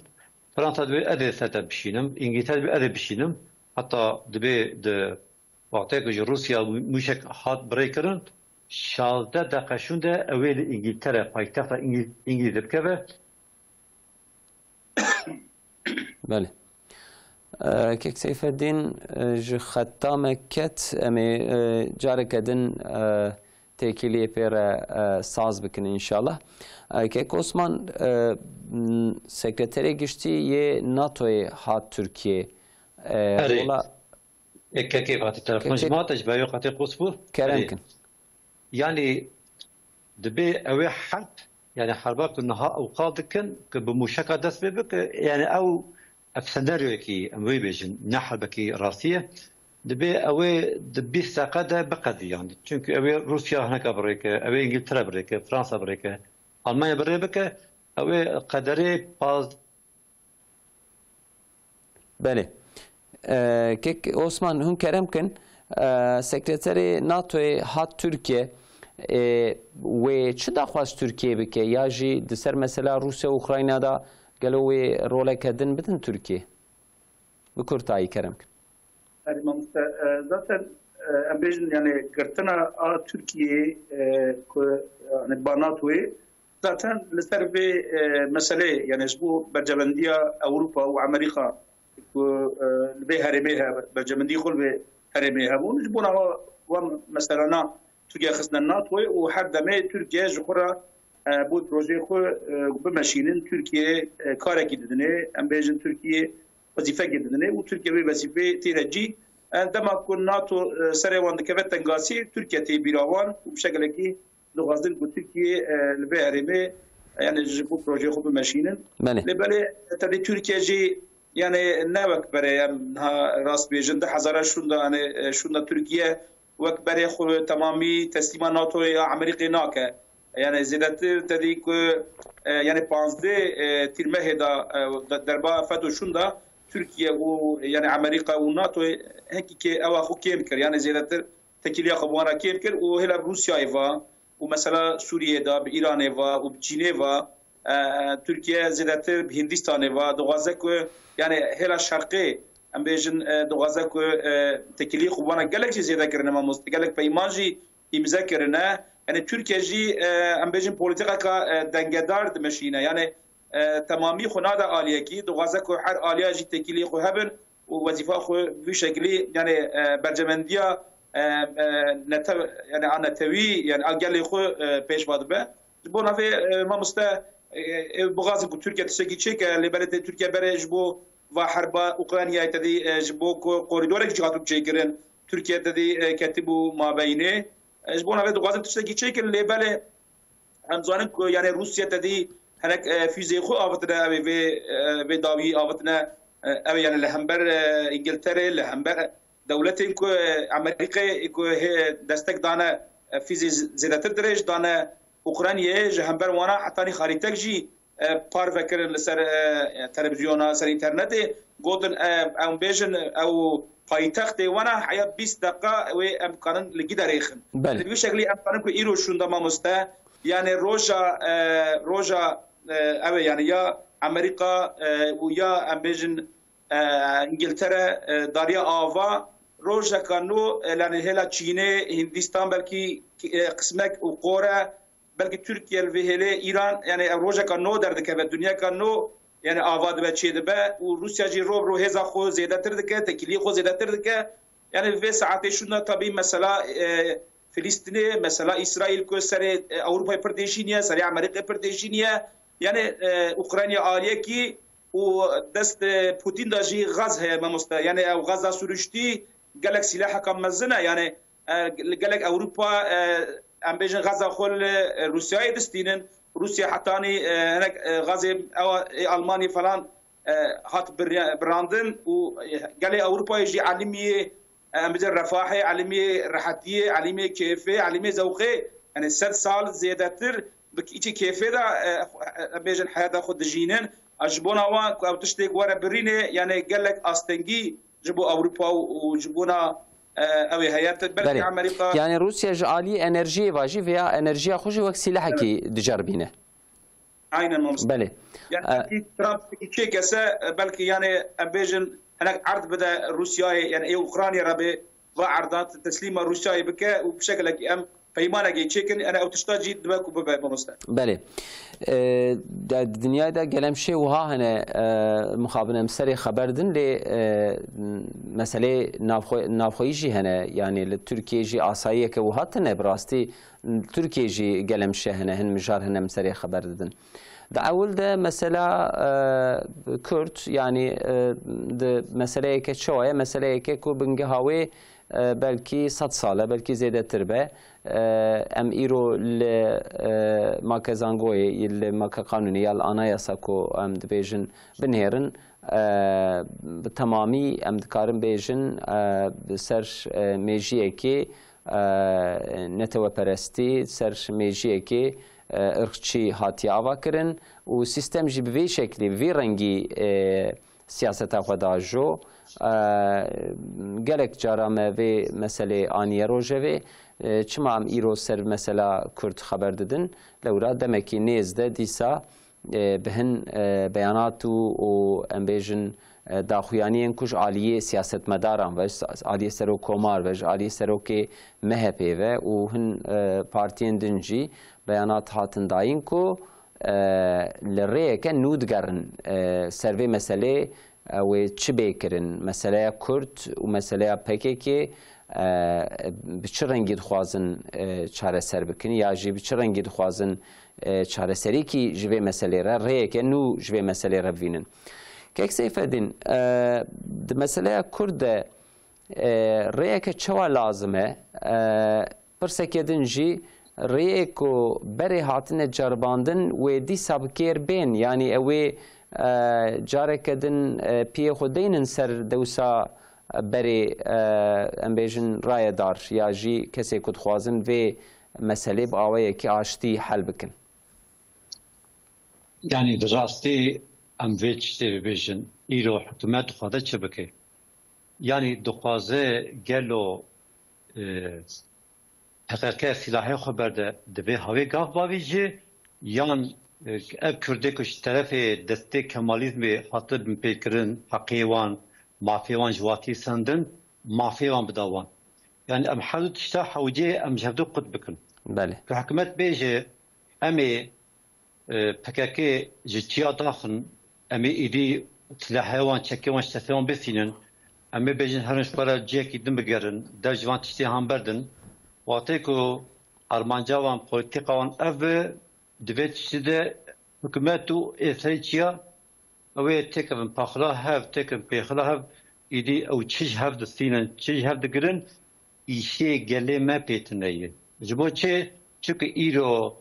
Fransa dibê ez ê ser te bişînim. Îngîltere dibê ez ê bişînim. Heta dibê di wextê ku ji Rûsya mûşek hat birêkirin, şazdeh deqe şûnde ew ê li Îngîltere, paytexta Îngîl-, Îngîlîzê bikeve. Belê. E, Kek Seyfeddîn, e, ji xeta me ket, em ê, e, careke din, e, têkiliyê pê re, e, saz bikin înşallah. E, Kek Osman, e, m, Sekreterê Giştî yê NATOyê hat Tirkiyê. E, Erê. Wela Ê, Kekê Fatî, telefon ji Kekê ma te ji ber wê qetê qûs bû? Kerem Erê. kin. Yanî dibê ew ê herb, yanî herba ku niha ew qal dikin, ku bi mûşeka dest pê bike, yanî ew, ev senaryoyekî, em wê bêjin, ne herbekî rastî ye. Dibê ew ê di bîst deqe de biqedî yanî. Çimkî ew ê Rûsya hineka birêke, ew ê Îngiltere birêke, Fransa birêke, Almanya birê bike, ew ê qederê paz- Belê. E, Kek Osman, hûn kerem kin, e, Sekreterê NATOyê hat Tirkiye, e, wê çi daxwaz Tirkiye bike? Ya jî di ser mesela Rûsya û Ukrayna de gelo wê roleke din bidin Tirkiye? Bi kurtayî, kerem kin. Erê mamoste, e, zaten, e, em bêjin, yani girtina a Tirkiyeyê, e, ku, yani ba NATOyê, zaten li ser vê, e, meseleyê, yani ji bo berjewendiya Ewropa û Amerîka ku, e, li vê herêmê hebe, berjewendî xwe li vê herêmê hebûn, ji bona wa, wa meselana Tirkiye xistine NATOyê û her demê Tirkiye ji xwe re, e, bo projeyê xwe, e, bimeşînin. Tirkiye, e, karekî didinê, em bêjin Tirkiye wezîfekê didinê û Tirkiye vê wezîfeyê têre cî. E, dema ku NATO, e, serê wan dikeve tengasî, Tirkiye tê bîra wan û bi şekilekî dixwazin ku Tirkiye, e, li vê herêmê, e, yani ji bo projeyê xwe bimeşînin. Belê. Lê belê tevlî Tirkiye jî yani ne wek berê, em niha rast bêjin, di hezara şûnda, yani, e, şûnda Tirkiye wek berê xwe temamî teslîma NATOyê ya Amerîkê nake. Yani zêdetir te dî ku, e, yani panzdeh, e, tîrmehê de, e, de-, derba FETÖ şûnda Tirkiye û yani Amerîka û NATO hinkî kê ewa xwe kêm kir. Yani zêdetir tekîliya xwe bi wan re kêm kir û hêla bi Rûsyayê ve û mesela Sûriyê de, bi Îranê ve û bi Çînê ve, e, Tirkiye zêdetir bi Hindîstanê ve dixwaze ku, yani hêla şerqê, em bêjin, e, dixwaze ku, e, tekîliyê xwe bi wan re gelek jî zêde kirine mamoste, gelek peyman jî îmze kirine. Yani Tirkiye jî, e, em bêjin polîtîkeka, e, dengedar dimeşîne. Yani, e, temamî xwe nade aliyekî, dixwaze ku her aliya jî tekîliyê xwe hebin û wezîfa xwe bi vî şekilî, yani, e, berjewendiya e, e, netew, yani a netewî, yani a gelê xwe, e, pêş ve dibe. Ji bo navê, e, mamoste, e, e, bixwazin ku Tirkiye tiştekî çêke, lê belê tê Tirkiye berê ji bo va herba Ukraynayê tedî, e, ji bo ku korîdorek jî hatibû çêkirin, Tirkiye tedî, e, ketibû mabeyînê. E, ji bo navê dixwazin tiştekî çêkirin, lê belê em zanin ku, yani, Rûsya tedî hinek, e, fîzeyê xwe avitine, ew ê vê, e, vê dawî avitine, e, ew ê, yani, li hember, e, Îngilterê, li hember dewletên ku, e, Amerîkayê ku hê destek dane, e, fîzê z-, zêdetir dirêj dane Ukraynayê, ji hember wana hetanî xarîtek jî, e, parve kirin li ser, e, televîzyona, ser înternetê, gotin, e, em bêjin, ew paytextê wana heya bîst deqa wê em kanin li gî derêxin. Belê. Bi vî şeklî em kanin ku îro şûnde mamoste, yani roja, e, roja, e, ew ê, yani ya Amerîka, e, û ya em bêjin, e, Îngiltere, e, dariya ava rojeka nû, e, yani hêla Çînê, Hindistan belkî, e, qismek û qore, belkî Tirkiye li vê hêlê, Îran, yani ev rojeka nû derdikeve, dinyayeka nû, yani ava dibe, çê dibe û Rûsya jî ro bi ro hêza xwe zêdetir dike, tekîliyê xwe zêdetir dike. Yani vê saetê şûnde tabî mesela, e, Filîstînê, mesela Îsraîl ku serê, e, Ewropayê pir têşîniye, serê Amerîkê pir têşîniye. Yani, e, Ukrayna aliyekî û dest, e, Putin de jî gaz heye mamoste. Yani ew gaza siruştî gelek sîlaheka mezin e. Yani, e, li gelek Ewropa, e, em bêjin gaza xwe li, e, Rûsyayê distînin. Rûsya hetanî, e, hinek, e, gazê ew ê Almanî falan, e, hat birya-, birandin û, e, gelê Ewropayê jî elimiyê, e, em bêjin refahê, elimiyê rehetiyê, elimiyê kêfê, elimiyê zewqê, yani sed sal zêdetir bi kîçî kêfê de, e, xwe, e, em bêjin heyata xwe dijînin. A ji bona wan ku ew tiştê were birînê, yani gelek astengî ji bo Ewropa û, û ji bona, e, ew ê heye. Belkî Belê. Amerîka Yani Rûsya ji alî enerjiyê ve jî vêya enerjiya xwe jî wek sîlehekî Evet. diceribîne. Aynen mamoste. Belê. Yani E, belkî Trump çêkese, e, belkî yani em bêjin hinek erd bide Rûsyayê, yani ê Ukraynayê re bê va erdan teslîma Rûsyayê bike û bi şekilekî em peymanekê çêkin, yani ew tişta jî dibe ku bibe mamoste. Belê. E, de, di dinyayê de gelem şê wiha hene, e, mixabin em serê xeber din, lê, e, meselê navxwe-, navxweyî jî hene. Yani li Tirkiyê jî asayiyeke wiha tune bi rastî. Tirkiyê jî gelem şe hene, hin mijar hene em serê xeber didin. Di ewil de mesela, e, Kurd, yani, e, di meseleyeke çawa ye? Meseleyeke ku bingeha wê, e, belkî sed sal e, belkî zêdetir be. E, em îro li, e, Makezangoyê, li Makeqanûnê ya li Anayasa ku em dibêjin binêrin, e, bi temamî em dikarin bêjin, e, bi ser, e, mêjiyekê, e, neteweperestî, ser mêjiyekê, e, irqçî hatiye ava kirin û sîstem jî bi vî şeklî, bi vî rengî, e, siyaseta xwe da jo. E, gelek cara me vê meselê aniye rojevê. E, çima em îro ser mesela Kurd xeber didin? Lewra demekî nêz de dîsa, e, bi hin, e, beyanat û, û em bêjin, e, daxuyaniyên ku ji aliyê siyasetmedaran ve, ji aliyê serok komar ve, ji aliyê serokê M H P ve û hin, e, partiyên din jî beyanat hatin dayîn ku, e, li rêyeke nû digerin, e, ser vê meselê, e, wê çi bê kirin? Meseleya Kurd û meseleya P K K, e, bi çi rengî dixwazin, e, çareser bikin ya jî bi çi rengî dixwazin, e, çareserîkî ji vê meselê re, rêyeke nû ji vê meselê re bivînin? Kek Seyfedîn, e, di meseleya Kurd de, e, rêyeke çawa lazim e? E, Pirseke din jî, rêyê ku berê hatine ceribandin, wê dîsa bi kêr bên, yanî ew ê, e, careke din, e, piyê xwe deynin ser dewsa berê, e, em bêjin rayedar ya jî kesê ku dixwazin vê meselê bi awayekî aştî hel bikin. Yanî di rastî em vê tiştê bibêjin, îro hikûmet dixwaze çi bike? Yanî dixwaze gelo, e, P K K silahê xwe berde, divê havê gav bavî jî, yan, e, ev Kurdê ku ji terefê destê Kemalîzmê hate binpêkirin, heqê wan, mafê wan ji watî sendin, mafê wan bida wan. Yanî em her du tişta hewceyê em ji hevdu qut bikin. Belê. Ku hikûmet bêje, em ê, e, P K K ji çiya daxin, em ê êdî silahê wan, çekê wan ji destê wan bistînin, Em ê bêjin herin ji xwe re cihekî din bigerin, dev ji van tiştê han berdin. Wextê ku armanca wan, polîtîka wan ev be, di vê tiştî de hikûmet û êsayî çiya, ew ê têkevin paxila hev, têkevin pêxila hev, îdî ew çi ji hev distînin, çi ji hev digirin, îşê gelê me pê tune ye. Ji bo çi? Çunku îro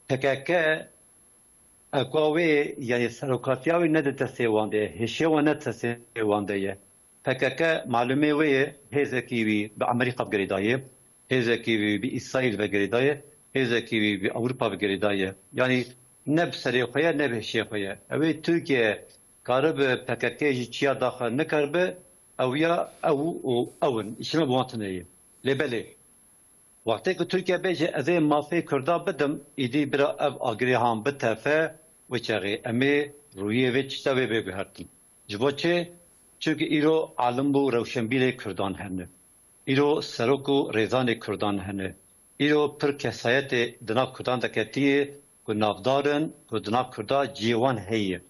P K K, eka wê, yanî serokatiya wê ne di destê wan de ye, hêşiya wan ne di destê wan de ye. P K K malûmê wê ye, hêzekî wî bi Amerîka ve girêdayê, hêzekî wî bi Îsraîl ve girêdayê, hêzekî wî bi Ewropa ve girêdayê. Yanî ne bi serê xwe ye, ne bi hêşê xwe ye. Ew ê Tirkiye karibe P K K jî çiya daxe nikaribe, ew ya ew û ew in. Îşê me bi wan tune ye. Lê belê, wextê ku Tirkiye bêje ez ê mafê Kurda bidim, îdî bira ev agirê han bitefe, wê çaxê em ê rûyê vê tişta vê bê guhertin. Ji bo çi? Çunku îro alim û rewşenbîrê Kurdan hene. Îro serok û rêzanê Kurdan hene. Îro pir kesayetê di nav Kurdan de ketiye ku navdar in, ku di nav Kurda cihê wan heye.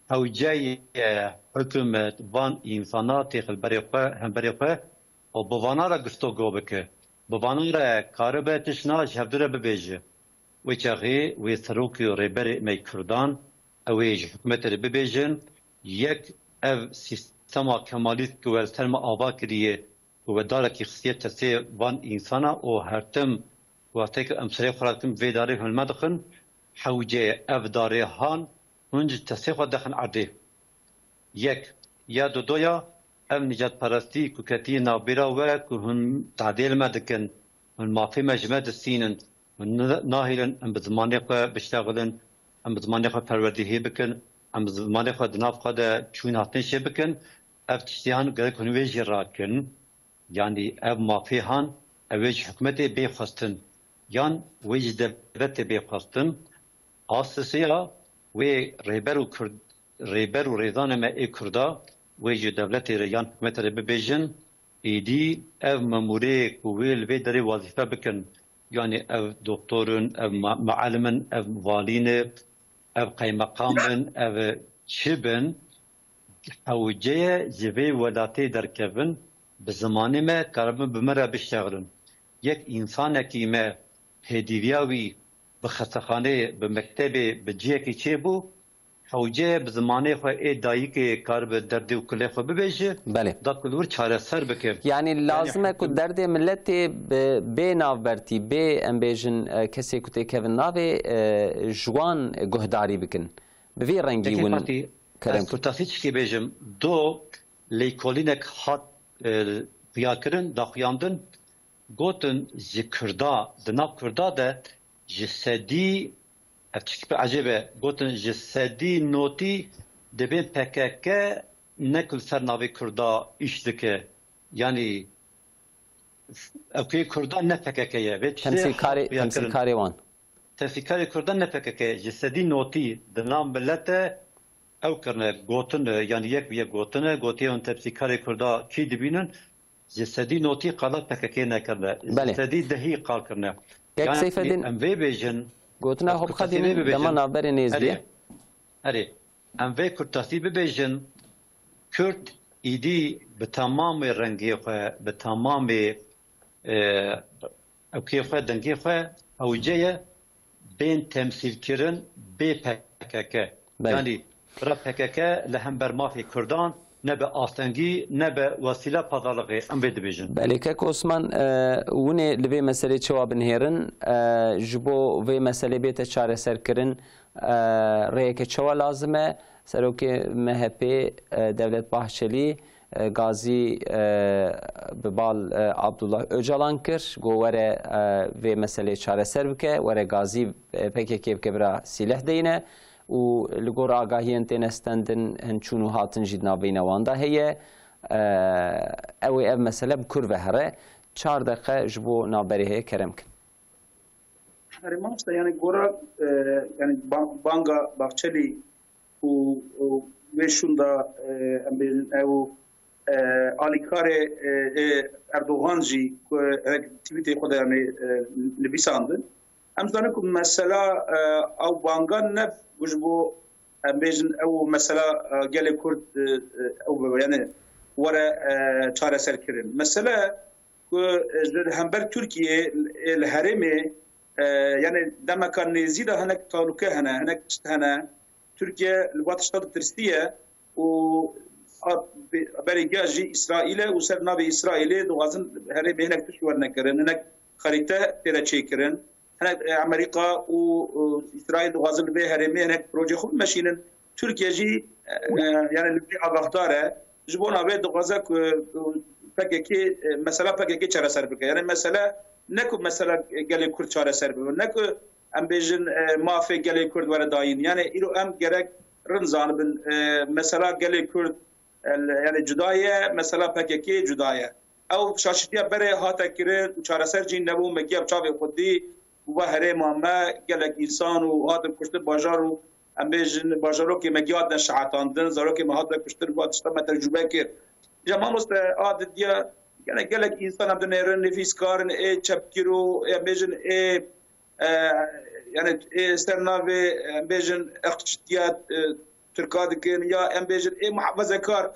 Hewce ye hikûmet van însana têxe li berê xwe, hemberê xwe û bi vana re guftûgo bike. Bi vana re karibe tiştna ji hevdu re bibêje. Wê çaxê wê serokê û rêberê me yê Kurdan, ew ê ji hikûmetê re bibêjin, yek ev sîstema kemalîst ku we li ser me ava kiriye, ku we darekî xistiye destê van însana û her tim wextê ku em serê xwe radikin vê darê hûn li me dixin, hewce ye ev darê han hûn ji destê xwe dexin erdê. Yek. Ya dudoya, ev nîcadperestî ku ketiye navbêra we ku hûn tehdê li me dikin, hûn mafê me ji me distînin, hûn ne-, nahêlin em bi zimanê xwe biştexilin, em bi zimanê xwe perwerdehiyê bikin, em bi zimanê xwe di nav xwe de çûn hatin jê bikin, ev tiştiyan gerek hûn wê jî rakin. Yanî ev mafê han, ew ê ji hikûmetê bê xwestin, yan wê ji dewletê bê xwestin. A sisê ya wê rêber û Kurd, rêber û rêzanê me ê Kurda, wê ji dewletê re yan hikûmetê re bibêjin, êdî ev memûrê ku wê li vê derê wezîfe bikin, yanî ev doktor in, ev ma-, mualim in, ev valî ne, ev qeymeqam bin, ev çi bin, hewce ye ji vê welatê derkevin, bi zimanê me karibin bi me re biştexilin. Yek însanekî me hêdîviya wî bi xestexaneyê, bi mektebê, bi cihekî çêbû, hewce ye bi zimanê xwe ê dayikê karibe derdê û kulê xwe bibêje, Belê. da ku li wir çareser bike. Yanî Yanî lazim e ku hikûm- derdê miletê bi, bê navbertî, bê, em bêjin, e, kesê ku têkevin navê, e, ji wan guhdarî bikin. Bi vî rengî Yekî win Fatî, kerem ez kir. Kurtasî çikê bêjim. Do lêkolînek hat, e, xuyakirin, daxuyandin, gotin ji Kurda, di nav Kurda de ji sedî, ev tişkî pir ecêb e, gotin ji sedî notî dibên P K K ne ku li ser navê Kurda îş dike. Yanî ev kê Kurda ne P K K ye. Vê tiştê Temsîlkarê, hat xuyakirin. temsîlkarê wan. Temsîlkarê Kurdan ne P K K, ji sedî notî di nav milete ew kirine, gotine, yanî yek bi yek gotine, gotiye hûn temsîlkarê Kurda kî dibînin, ji sedî notî qala P K K nekirine, ji Belê. sedî dehî qal kirine. Kek Yanî Seyfedîn, em vê bêjin, gotina ez xwe bi kurtasî xedînin, vê bibêjin. dema navberê nêz Erê, bûye. erê, em vê kurtasî bibêjin, Kurd îdî bi temamê rengê xwe, bi temamê, e, ewkê xwe, dengê xwe, hewce ye bên temsîlkirin bê P K K. Belê. Yanî bira P K K li hember mafê Kurdan ne bi astengî, ne bi wesîla pazarlixê, em vê dibêjin. Belê, kek Osman, e, hûn ê li vê meselê çawa binihêrin? E, ji bo vê meselê bête çareserkirin, e, rêyeke çawa lazim e? Serokê M H P, e, Devlet Bahçelî, e, gazî, e, bi bal, e, Abdullah Ocalan kir, got were, e, vê meselê çareser bike, were gazî, e, P K K bike bira sîleh deyne û li gor agahiyên têne stendin hin çûn û hatin jî di navbeyna wan de heye. E, ew ê ev mesele bi kur ve here. Çar deqe ji bo navberê heye, kerem kin. Herê mamoste, yani gora, e, yani ba-, banga Bahçelî û, û vê şûnda, e, em bêjin ew, e, alîkarê, e, ê Erdogan jî ku hinek tweetê xwe de, yani, e, nivîsandin. Em zanin ku mesela, e, ew banga ne ji bo em bêjin ew mesela, e, gelê Kurd, e, e, ew yani were, e, çareser kirin. Mesele ku, e, ji hember Tirkiye, e, li herêmê, e, yani demeka nêzî de hinek talûke hene, hinek tişt hene. Tirkiye li va tişta ditirsiye û a, be-, berê giya jî Îsraîl e û ser navê Îsraîlê dixwazin herêmê hinek tişt werne kirin, hinek xerîte tê de çêkirin. Hinek, e, Amerîka û, û Îsraîl dixwazin li vê herêmê hinek projeyê xwe bimeşînin. Tirkiye jî, e, e, yani li vê agahdar e. Ji bona vê dixwaze ku, e, P K K, e, mesela P K K çareser bike. Yani mesele ne ku mesela gelê Kurd çareser bibe, ne ku em bêjin, e, mafê gelê Kurd were dayîn. Yani îro em gerek rind zanibin, e, mesela gelê Kurd, e, yani cuda ye, mesela P K K cuda ye. Ew şaşitiya berê hate kirin û çareser jî nebû, me giya bi çavê xwe dî û va herêma me gelek însan û hatin kuştin bajar û em bêjin bajarokê me giya hatine şehetandin, zarokê me hatine kuştin, va tişta me tecrûbe kir. Ya mamoste a didiya gene gelek însan em dinêrin, nivîskar in, ê çepgir û em bêjin ê e, yani, ê ser navê, em bêjin, eqçitiya, e, Tirka dikin, ya em bêjin, ê muhafazekar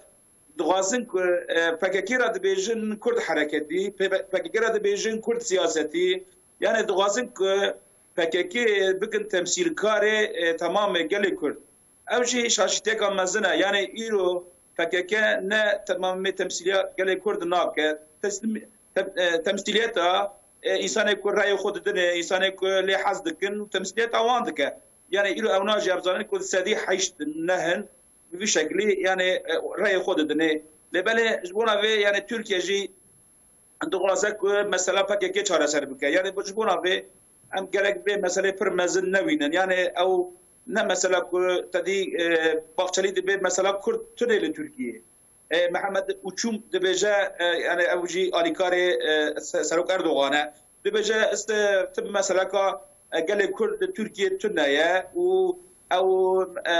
dixwazin ku, e, P K K re dibêjin Kurd hereketî, P K K re dibêjin Kurd siyasetî, yani dixwazin ku P K K bikin temsîlkarê, e, temamê gelê Kurd. Ew jî şaşîtiyeka mezin e. Yani îro P K K ne temamê temsîliya gelê Kurd nake. Teslîm-, tem-, e, temsîliyeta, e, însanê ku reyê xwe didinê, însanê ku lê hez dikin û temsîliyeta wan dike. Yani îro ew najî em zanin ku sedî heşt nehin bi vî şeklî, yani, e, reyê xwe didinê. Lê belê ji bona vê, yani Tirkiye jî dixwaze ku mesela P K K çareser bike. Yani ji bona vê em gerek vê meselê pir mezin nebînin. Yani ew ne mesela ku te dî, e, Bahçelî dibê mesela Kurd tune li Tirkiyê. E, Mihemed Uçum dibêje, e, yani ew jî alîkarê, e, Se-, Serok Erdogan e. Dibêje, este tim meseleka, e, gelê Kurd li Tirkiyê tune ye û ew, e,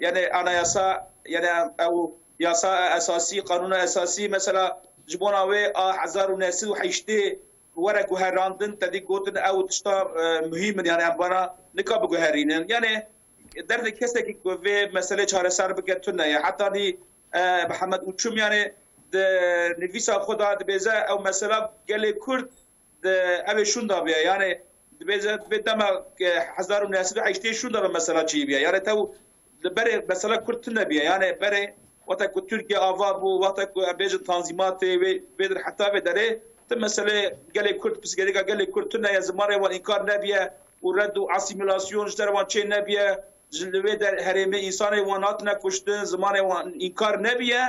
yani anayasa, yani ew yasa esasî, qanûna esasî, mesela ji bona wê a hezar û neh sed û heştê were guherandin, te dî gotin ew tişta, e, muhîm in, yani em vana nika biguherînin. Yani derdê kesekî ku vê meselê çareser bike tune ye. Heta dî, e, Mihemed Uçum yani di nivîsa xwe de dibêze ew mesela gelê Kurd di ev ê şûnda bûye. Yani dibêze, dibê dema, e, hezar û neh sed û heştê şûnda be mesela çêbûye. Yani tew li berê mesela Kurd tune bûye. Yani berê wexta ku Tirkiye ava bû, wexta ku em bêjin tanzîmatê wê, vê dir heta vê derê, ti meselê gelê Kurd, pirsgirêka gelê Kurd tune ye, zimanê wan înkar nebûye û red û asîmîlasyon ji ser wan çê nebûye. Ji li vê der herêmê însanê wan hatine kuştin, zimanê wan înkar nebûye.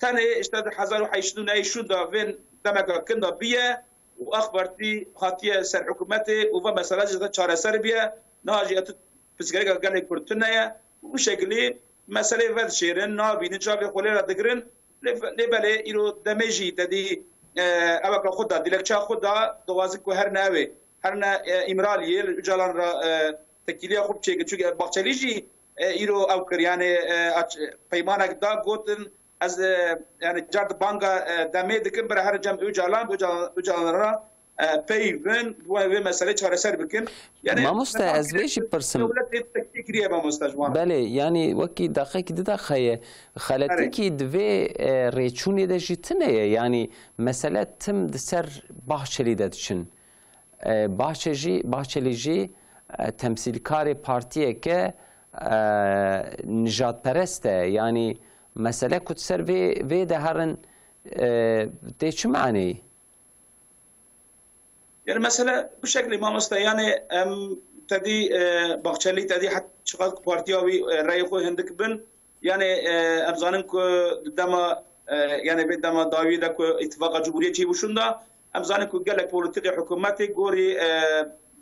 Tenê işte di hezar û heşt sed û nehê şûnda vê demeka kin de bûye û AK Partî hatiye ser hikûmetê û ve mesela jî çareser bûye. Niha jî etu pirsgirêka gelê Kurd tune ye û bi şekilî meselê vedişêrin, nabînin, çavê xwe lê re digirin. Lê, lê belê îro demê jî te dî, e, eveka xwe da, dilekça xwe da, dixwazin ku herine ew ê, herine, e, Îmraliyê, li Ocalan re, e, tekîliya xwe biçêkin. Çunke Bahçelî jî, e, îro ew kir, yani, e, aç-, peymanek da, gotin, ez, e, yani car di banga, e, demê dikim, bira herin cem Ocalan, Ocalan, Ocalan re, e, peyvin, wê, wê meselê çareser bikin. Yani, Mamoste, ez vê jî pirsim. Dewlet tê tekfî kiriye mamoste ji wan. Belê, yani wekî deqekî, du deqe ye. Xeletekî di vê, e, rêçûnê de jî tune ye. Yani mesele tim di ser Bahçelî de diçin. E, Bahçe jî, Bahçelî jî, e, temsîlkarê partiyeke, e, nijadperest e. Yani mesele ku di ser vê, vê de herin, e, tê çi maneyî? Yani mesele bu şekilde mamoste, yani em tedî, e, Bahçelî tedî het çiqas ku partiya wî, e, reyê xwe hindik bin, yani, e, em zanin ku di dema, e, yani vê dema dawiyê de ku îtifaqa Cumhuriyet çêbû şûnda, em zanin ku gelek polîtîkê hikûmetê gorî, e,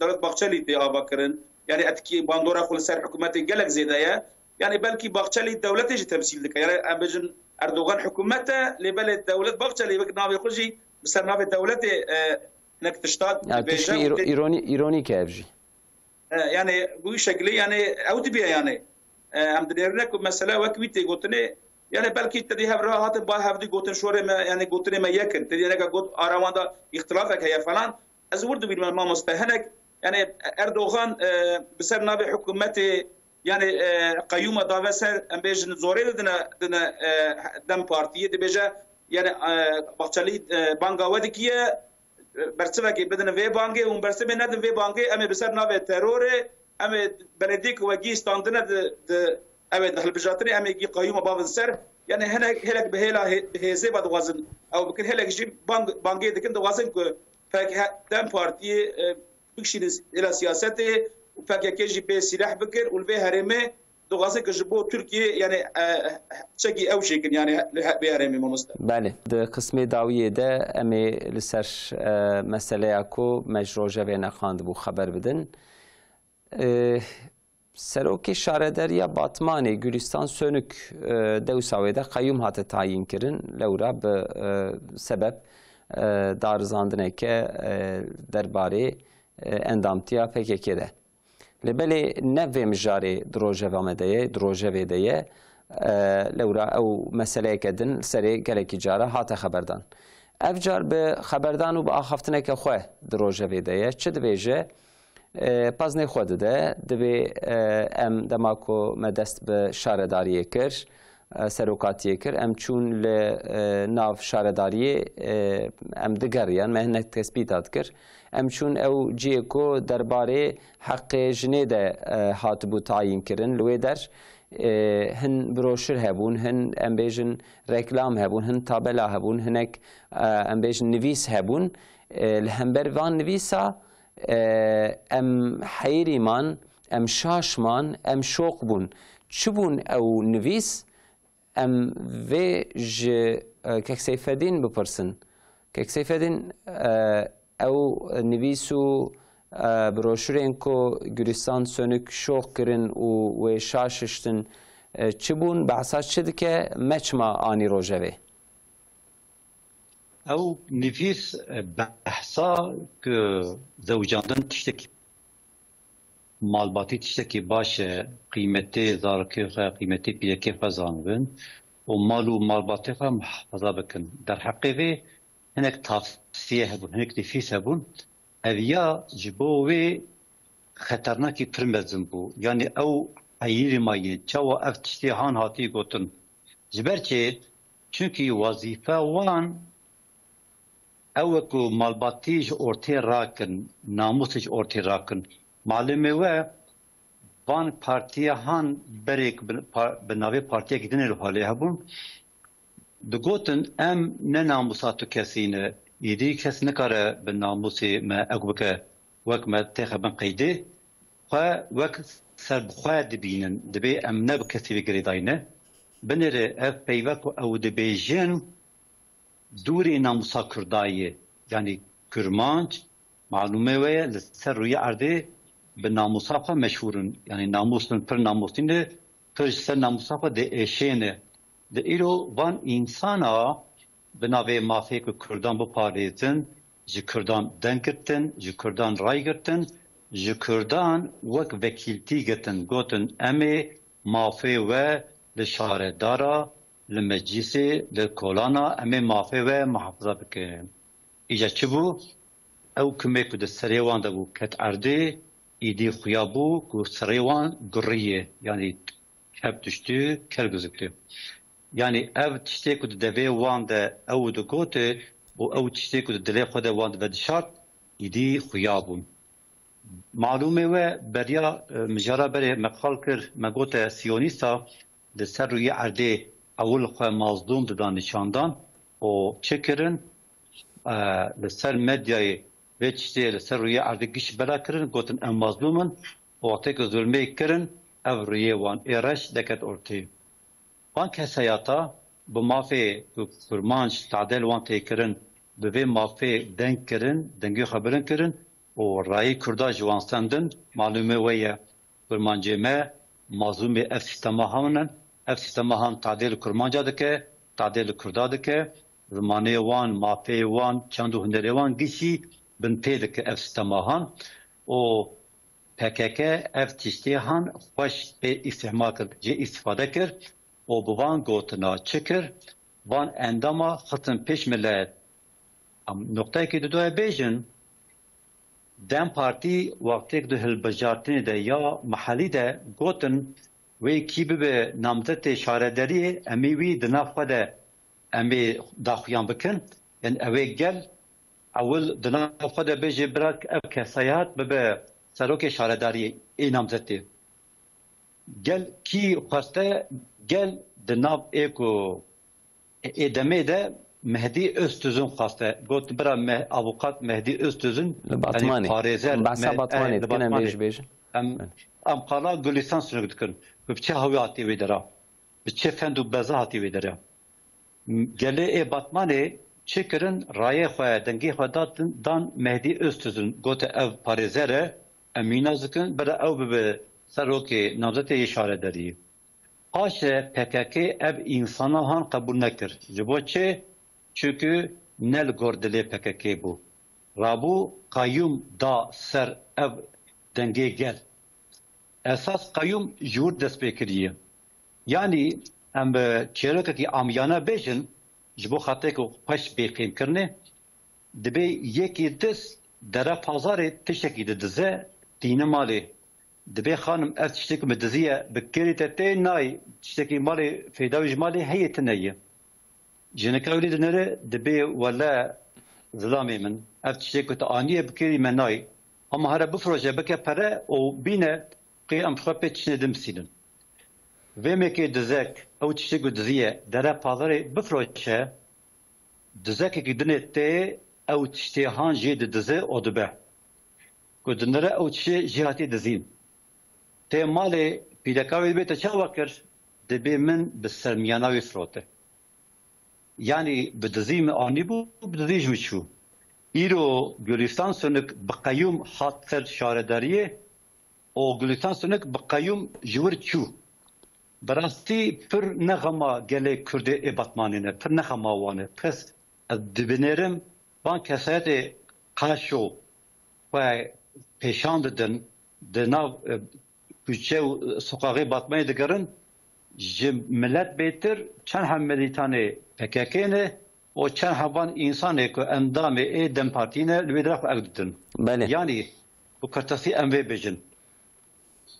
Devlet Bahçelî tê ava kirin. Yani etkî bandora xwe li ser hikûmetê gelek zêde ye. Yani belkî Bahçelî dewletê jî temsîl dike. Yani em bêjin Erdogan hikûmet e, lê belê dewlet Bahçelî wek navê xwe jî bi ser navê dewletê, e, hinek tişta Ya, dibêje tiştî û îro-, tê- îronî-, îronîk e ev jî. E, yani bu şekilde yani ew dibiye yani. E, em dinêrine ku mesele wek wî tê gotinê, yani belkî te dî hev re hatin ba hevdî gotin şorê me, yani gotinê me yek in. Te dî neka got ara wan da îxtilafek heye falan. Ez wir dibînim mamoste hinek, yani Erdogan, e, bi ser navê hikûmetê Yani e, qeyûma dave ser, em bêjin, zorê didine, dine e, DEM Partiyê, dibêje yani e, Bahçelî e, banga we dikiye, e, bersivekê bidin vê bangê û bersivê nedin vê bangê, em ê bi ser navê terorê, em ê belediyê ku we gihîştandine di, di, ew ê di hilbijartinê, em ê gî qeyûma bavin ser. Yani hinek, hinek bi hêla hê-, bi hêzê ve dixwazin ew bikin, hinek jî bang, bangê dikin, dixwazin ku P K K, DEM Partiyê e, bikişînin hêla siyasetê û P K K jî bê sîleh bikir û li vê herêmê dixwazin ku ji bo Tirkiyê, yani e, çekî ew çêkin, yani li he-, vê herêmê, mamoste. Belê. Di qismê dawiyê de em ê li ser e, meseleya ku me ji rojevê neqandibû xeber bidin. E, Serokê Şaredariya Batmanê Gülistan Sönük e, dewsa wê de qeyûm hate tayîn kirin. Lewra bi e, sebeb e, darizandineke e, derbarê e, endamtiya P K K de. Lê belê ne vê mijarê di rojeva me de ye, di rojevê de ye. E, lewra ew meseleyeke din li serê gelekî cara hate xeberdan. Ev car bi xeberdan û bi axaftineke xwe di rojevê de ye. Çi dibêje? E, paznê xwe dide. Dibê e, em dema ku me dest bi şaredariyê kir, e, serokatiyê kir, em çûn li e, nav şaredariyê, e, em digeriyan, me hinek tespîtat kir. Em çûn ew cihê ku derbarê heqê jinê de e, hatibû tayîn kirin, li wê der e, hin broşür hebûn, hin, em bêjin, reklam hebûn, hin tabela hebûn, hinek e, em bêjin nivîs hebûn. E, li hember van nivîsa e, em heyirî man, em şaş man, em şoq bûn. Çi bûn ew nivîs? Em vê ji e, Kek Seyfedîn bipirsin. Kek Seyfedîn, e, ew nivîs û e, broşurên ku Gülistan Sönük şoq kirin û wê şaş hiştin, e, çi bûn, behsa çi dike, me çima anî rojevê? Ew nivîs e, behsa ku zewicandin tiştekî malbatî tiştekî baş e, qîmetê zarokê xwe, qîmetê pîrekê xwe zanibin û mal û malbatê xwe muhafaza bikin. Derheqê vê hinek tavsiye hebûn, hinek nivîs hebûn. Ev ya ji bo wê xeternakî pir mezin bû. Yanî ew heyirî mayî çawa ev tiştê han hatî gotin. Ji ber çi? Çunkî wezîfe wan ew e ku malbatî ji ortê rakin, namûsê ji ortê rakin. Malumê we van partiya han berê ku bi, par, bi navê partiyekî dinê li holê hebûn, digotin, em ne namûsa tu kesî ne. Êdî kes nikare bi namûsê me ew bike, wek me têxe bin qeydê. Xwe wek serbixwe dibînin. Dibê em ne bi kesî ve girêdayî ne. Binêre ev peyva ku ew dibêjin, dûrê namûsa Kurda ye. Yanî Kurmanc, malûmê we ye, li ser rûyê erdê bi namûsa xwe meşhûr in. Yanî namûs in, pir namûsî ne, pir ji ser namûsa xwe diêşêne. Di îro van însana bi navê mafê ku Kurdan biparêzin, ji Kurdan deng girtin, ji Kurdan ray girtin, ji Kurdan wek vekîltî girtin, gotin, em ê mafê we li şaredara, li meclîsê, li kolana, em ê mafê we muhafaza bikin. Îca çi bû? Ew kimê ku di serê wan de bû ket erdê, îdî xuya bû ku serê wan guriyê, yanî kep düştü, kel gözüktü. Yanî ev tiştê ku di devê wan de ew digot û ew tiştê ku di dilê xwe de wan divedişart, îdî xuya bûn. Malûmê we beriya e, mijara berê me qal kir, me gote siyonîsta di ser rûyê erdê ewil xwe mazlûm didan nîşandan û çi kirin? E, li ser medyayê vê tiştê li ser rûyê erdê giş bela kirin, gotin, em mazlûm in û wextê ku zulmê kirin, ev rûyê wan ê reş deket ortê. Van kesayata bi mafê ku Kurmanc tadê li wan tê kirin, bi vê mafê deng kirin, dengê xwe bilind kirin û rayê Kurda ji wan stendin. Malûmê we ye, Kurmancê me mazlûmê ev sîstema han in. Ev sîstema han tadê li Kurmanca dike, tadê li Kurda dike. Zimanê wan, mafê wan, çand û hunerê wan gişî bin pê dike ev sîstema han. Û P K K ev tiştê han xweş pê îstîhmal kir, jê îstîfade kir û bi van gotina çi kir? Van endama xistin pêş milet. Em noqteyekê di doya bêjin, DEM Partî wextêk di hilbijartinê de ya mihelî de gotin, wê kî bibe namzetê şaredariyê, em ê wî di nav xwe de em ê daxuyan bikin. Yanî ew ê gel ewil di nav xwe de bêje, bira ev kesayet bibe serokê şaredariyê ê namzetê. Gel kî xweste, gel di nav ê ku ê demê de Mehdî Öztuzun xweste. Got, bira Me-, avukat Mehdî Öztuzun, Li Batmanê. Yanî parêzer Behsa Me-, Batmanê e, li dikin, em Batmanê. Bêj bêjin. Em, Belê. Em qala Gulistan Sunuk dikin. Bi çi hawî hatî wê dera? Bi çi fend û beza hatî wê dera? Gelê ê Batmanê çi kirin? Rayê xwe, dengê xwe datin, dan Mehdî Öztuzun. Gote, ev parêzer e, em wî nas dikin, bira ew bibe serokê namzetê yê şaredariyê. Paşê P K K ev însana han qebûl nekir. Ji bo çi? Çunku ne li gor dilê P K K bû. Rabû qeyûm da ser ev dengê gel. Esas qeyûm ji wir dest pê kiriye. Yanî em bi çîrokekî amiyane bêjin, ji bo xatirê ku xweş bê qîmkirinê, dibê yekî diz dere pazarê tiştekî didize, tîne malê. Dibê xanim, ev tiştê ku min diziye bi kêrî te tê nayê, tiştekî malê, fêda wî ji malê heye, tune ye. Jinika wî dinêre, dibê wele zilamê min, ev tiştê ku tu aniye bi kêrî me nayê. Hema here bifroşe, bike pere û bîne, qê em xwe pê tiştê din bisînin. Vê mekê dizek, ew tiştê ku diziye, dere pazarê bifroşe, dizekekî dinê tê, ew tiştê han jê didize û dibe. Ku dinere ew tiştê jê hatî dizîn. Tê malê, pîreka wê dibê te çawa kir? Dibê min bi sermiyana wê firote. Yanî bi dizî min anîbû, bi dizî ji min çû. Îro Gulistan Sonik bi qeyûm hat ser şaredariyê û Gulistan Sonik bi qeyûm ji wir çû. Bi rastî pir ne xema gelê Kurdê ê Batmanê ne, pir ne xema wan e. Pir ez dibinêrim, van kesayetê qaşo xwe pêşan didin, di nav, e, kuçe û soqaxê Batmanê digerin, ji milet bêtir çend heb milîtanê P K K ne û çend hevan însanê ku endamê ê DEM Partî ne li wê dera xwe ew didin. Belê. Yanî bi kurtasî em vê bêjin.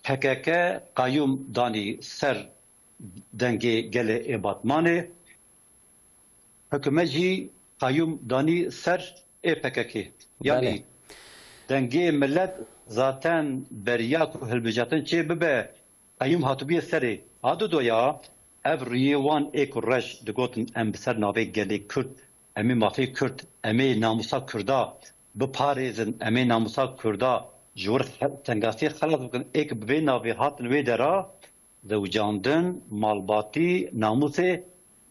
P K K qayûm danî ser dengê gelê ê Batmanê. Hikûmet jî qayûm danî ser ê P K K. Yanî Belê. Dengê milet zaten beriya ku hilbijartin çê bibe, qayûm hatibûye serê. A dudoya, ev rûyê wan ê ku reş digotin, em bi ser navê gelê Kurd, em ê mafê Kurd, em ê namûsa Kurda biparêzin, em ê namûsa Kurda ji wir xe-, tengasiyê xelas bikin, ê ku bi vê navê hatin wê dera, zewicandin, malbatî, namûsê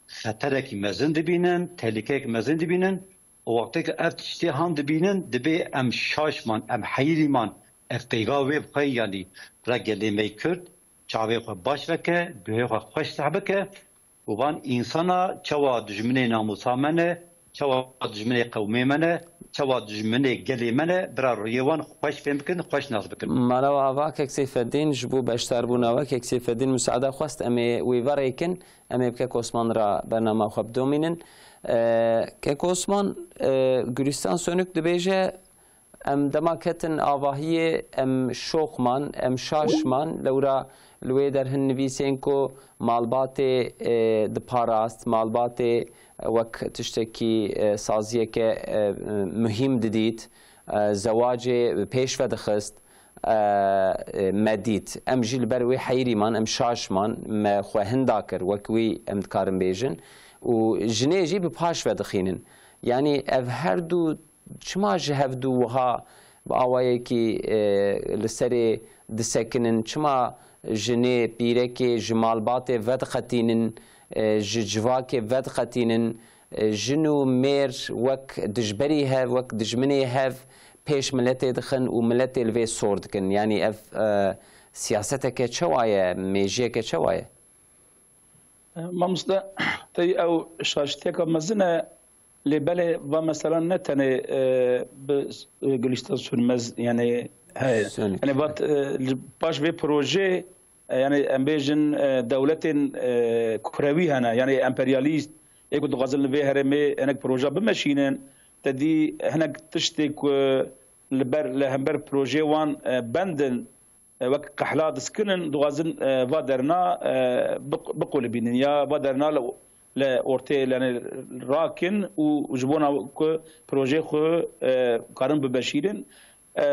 xeterekî mezin dibînin, tehlîkeyek mezin dibînin û wextê ku ev tiştê han dibînin, dibê em şaş man, em heyirî man, ev peyva wê bi xwe, yanî re gelê me yê Kurd, çavê xwe baş veke, guhê xwe xweş seh bike û van însana çawa dijminê namûsa me ne, çawa dijminê qewmê me ne, çawa dijminê gelê me ne, bira rûyê wan xweş fêm bikin, xweş nas bikin. Mala we ava kek Seyfeddîn, ji bo beşdarbûna we, kek Seyfeddîn musaada xwest, em ê wî verêkin, em ê bi kek Osman re bernama xwe bidomînin. E, kek Osman, e, Gülistan Sönük dibêje, em dema ketin avahiyê, em şoq man, em şaş man, lewra li wê der hin nivîsên ku malbatê, e, diparast, malbatê wek tiştekî, e, saziyeke, e, muhîm didît, e, zewacê pêş vedixist, e, e, me dît. Em jî li ber wê heyirî man, em şaş man, me xwe hinda kir, wek wî em dikarin bêjin. Û jinê jî bi paş vedixînin. Yanî ev her du çima ji hevdu wiha bi awayekî, e, li serê disekinin? Çima jinê, pîrekê ji malbatê vediqetînin, e, ji civakê vediqetînin, e, jin û mêr wek dijberî hev, wek dijminê hev pêş miletê dixin û miletê li vê sor dikin? Yanî ev, e, siyaseteke çawa ye, mêjiyeke çawa ye? Mamoste, tey ew şaştiyeka mezin e, lê belê va mesela ne tenê, e, bi, e, Gulîstan Sönmez, yani, heye. Sönük. Yani vat, e, li paş vê projê, e, yani em bêjin, e, dewletên, e, kurewî hene, yani emperyalîst, ê ku dixwazin li vê herêmê hinek proje bimeşînin, te dî hinek tiştê ku li ber, li hember projeyê wan, e, bendin, e, wek qehla diskinin, dixwazin, e, va derna, e, biq-, biqulibînin ya va derna li, li ortê, yani rakin û ji bona ku projeyê xwe, e, karin bibeşîrin. E,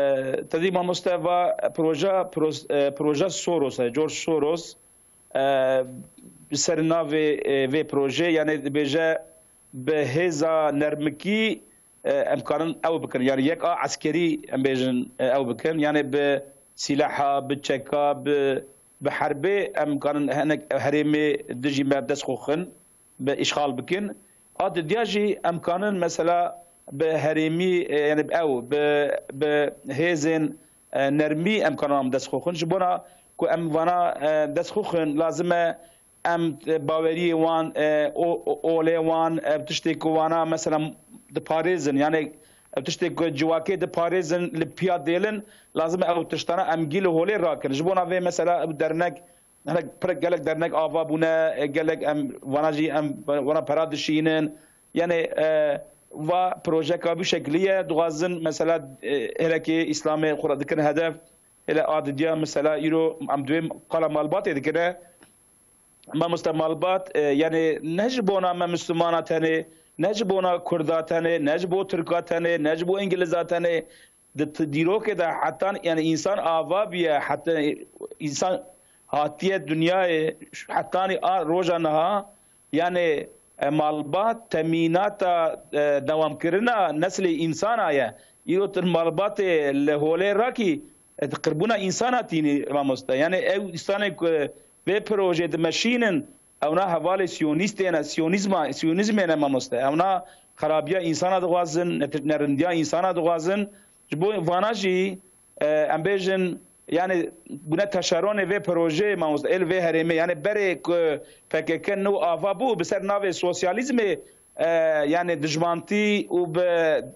tedî mamoste va proja, pros-, e, proja Soros e, George Soros, e, bi ser navê, e, vê projê, yani dibêje bi hêza nermikî, e, em karin ew bikin. Yani yek a eskerî em bêjin, e, ew bikin. Yani bi sîlaha, bi çeka, bi, bi herbê em karin hinek herêmê dijî me dest xwe xin, bi îşxal bikin. A didiya jî em kanin mesela bi herêmî, e, yani ew, bi, bi hêzên, e, nermî em kanin em dest xwe xwin. Ji bona ku em vana, e, dest xwe xwin, lazim e em, e, baweriyê wan, e, o, o, olê wan, e, tiştê ku wana mesela diparêzin, yani ev tiştê ku civakê diparêzin li piya dêlin, lazim e ew tiştana em gî li holê rakin. Ji bona vê mesela ew dernek, hinek pir gelek dernek ava bûne, e, gelek em vana jî em vana pera dişînin. Yani, e, va projeka bi şekilî ye, dixwazin mesela, e, hêlekê Îslamê xwe re dikin hedef. Hêle a didiya mesela îro em dibê qala malbatê dikine. Mamoste malbat, e, yani ne ji bona me Müslümana tenê, ne ji bona Kurda tenê, ne ji bo Tirka tenê, ne ji bo Îngiliza tenê, di t-, dîrokê de hetan, yani însan ava bûye, heta însan hatiye dinyayê, hetanî a roja niha, yani, e, malbat temînata, e, dewamkirina neslê însana ye. Îro tu malbatê li holê rakî, e, di qirbûna însana tînî mamoste. Yani ew însanê ku vê projê dimeşînin, ewna hevalê siyonîstê ne, siyonîzma, siyonîzmê ne mamoste. Ewna xerabiya însana dixwazin, ne-, nerindiya însana dixwazin. Ji bo vana jî, e, em bêjin, yani bûne teşeronê vê projeyê mamoste, êl vê herêmê. Yani berê ku P K K nû ava bû, bi ser navê sosyalîzmê, e, yani dijmantî û bi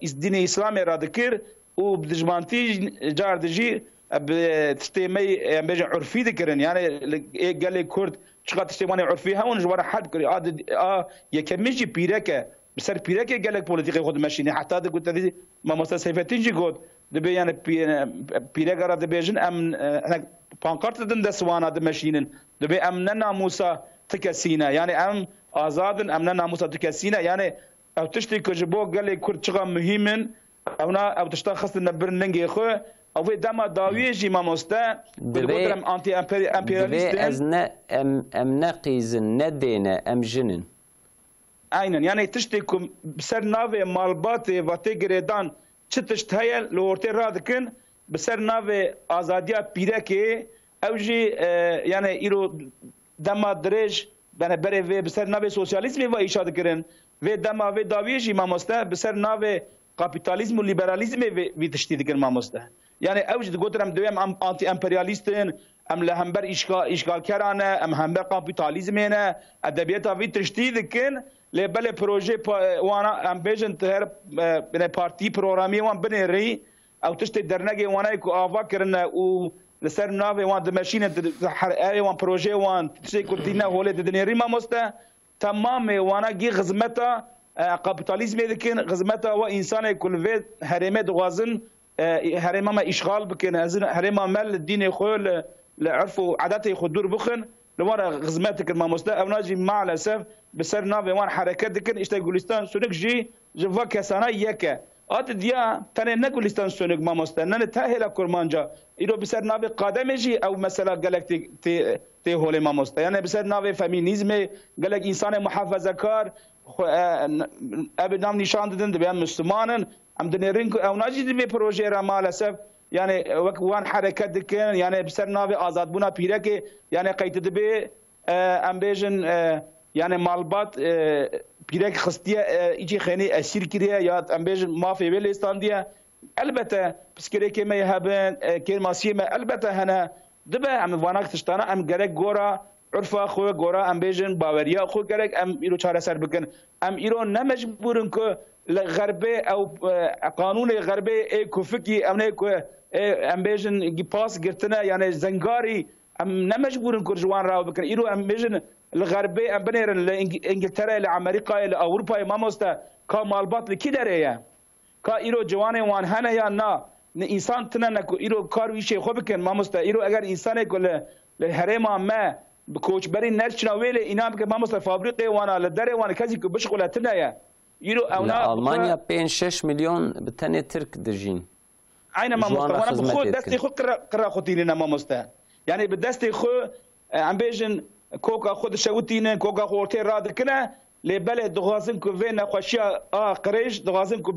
îs-, dînê Îslamê re dikir, û bi dijmantî car dijî, e, bi tiştê me, em bêjin, urfî dikirin. Yani li, ê gelê Kurd çiqa tiştê wan ê urfî hewin, ji wan re hel dikir. A di-, a yekemîn jî pîrek e. Bi ser pîrekê gelek polîtîkê xwe dimeşîne. Heta di ku tevî mamoste Seyfettin jî got, dibê yani pî-, pîreka re dibêjin, em, e, hinek pankart didin dest wana dimeşînin. Dibê em ne namûsa ti kesî ne. Yani em azad in, em ne namûsa ti kesî ne. Yani ew tiştê ku ji bo gelê Kurd çiqa muhîm in, ewna ew tişta xistine bin lingê xwe. Ew vê dema dawiyê jî mamoste, ku Divê, digotin em anti-emperyalîst divê in. Ez ne, em, em ne qîz in, ne dê ne, em jin in. Aynen. Yani tiştê ku bi ser navê malbatê ve tê girêdan çi tişt heye li ortê radikin, bi ser navê azadiya pîrekê, ew jî, e, yani îro dema dirêj, yani berê vê bi ser navê sosyalîzmê ve îşa dikirin. Vê dema vê dawiyê jî mamoste bi ser navê kapîtalîzm û lîberalîzmê vê, vî tiştî dikin mamoste. Yani ew jî digotin em divê em am-, antî-emperyalîst in, em li hember îşga-, îşgalkera ne, em hember kapîtalîzmê ne, edebiyata vî tiştî dikin. Lê belê projê pa-, wana em bêjin tu her, e, binê partî programiyê wan binêrî, ew tiştê dernegê wana ku ava kirine û li ser navê wan dimeşîne, di, di her, erê wan, projeyê wan, tiştê ku tîne holê didinêrî mamoste, temamê wana gî xizmeta, e, kapîtalîzmê dikin, xizmeta we însanê ku li vê herêmê dixwazin, e, herêma me îşxal bikin, ez herêma me li dînê xwe, li, li urf û edetê xwe dûr bixin, li wan re xizmet dikin mamoste. Ewna jî maalesef bi ser navê wan hereket dikin. Îşte Gulistan Sunik jî ji va kesana yek e. A didiya tenê ne Gulistan Sunik mamoste, ne li te hêla Kurmanca. Îro bi ser navê Kademê jî ew mesela gelek tê, tê, tê holê mamoste. Yani bi ser navê femînîzmê gelek însanê muhafezekar, xwe, e, n-, ev nav nîşan didin, dibê em Müslüman in. Em dinêrin ku ewna jî di vê projeyê re maalesef, yani wek wan hereket dikin, yani bi ser navê azadbûna pîrekê, yani qey tu dibê, e, em bêjin, e, yani malbat, e, pîrek xistiye, e, îçî xênî esîr kiriye ya em bêjin mafê wê lêstandiye. Elbete piskirêkê me yê hebin, e, kêmasiyê me elbete hene. Dibe em vana tiştana em gerek gora urfa xwe, gora em bêjin baweriya xwe gerek em îro çareser bikin. Em îro ne mecbûr in ku li xerbê ew, e, qanûnê xerbê ê kufikî ew ne ku, e, em bêjin gi-, pas girtine, yani zengarî, em ne mecbûr in ku ji wan raw bikin. Îro em bêjin li xerbê em binêrin, li Îng-, Îngiltereyê, li Amerîkayê, li Ewropayê mamoste ka malbat li kî derê ye? Ka îro ciwanên wan hene yan na? Ne însan tine ne ku îro kar û îşê xwe bikin, mamoste. Îro eger însanê ku li, li herêma me bi koçberî nerçina wê lê înan bike, mamoste, fabrîqê wana li derê wan kesî ku bişixule tine ye. Îro Li ewna bi xwe Almanya pênc şeş milyon bi tenê Tirk dijîn. Aynen Ji wan mamoste. re Wana bi xwe xizmetê destê dikin. xwe qira, qira xwe tînine mamoste. Yani bi destê xwe, e, em bêjin koka xwe dişewitînin, koka xwe ortê radikine. Lê belê dixwazin ku vê nexweşiya a qirêj, dixwazin ku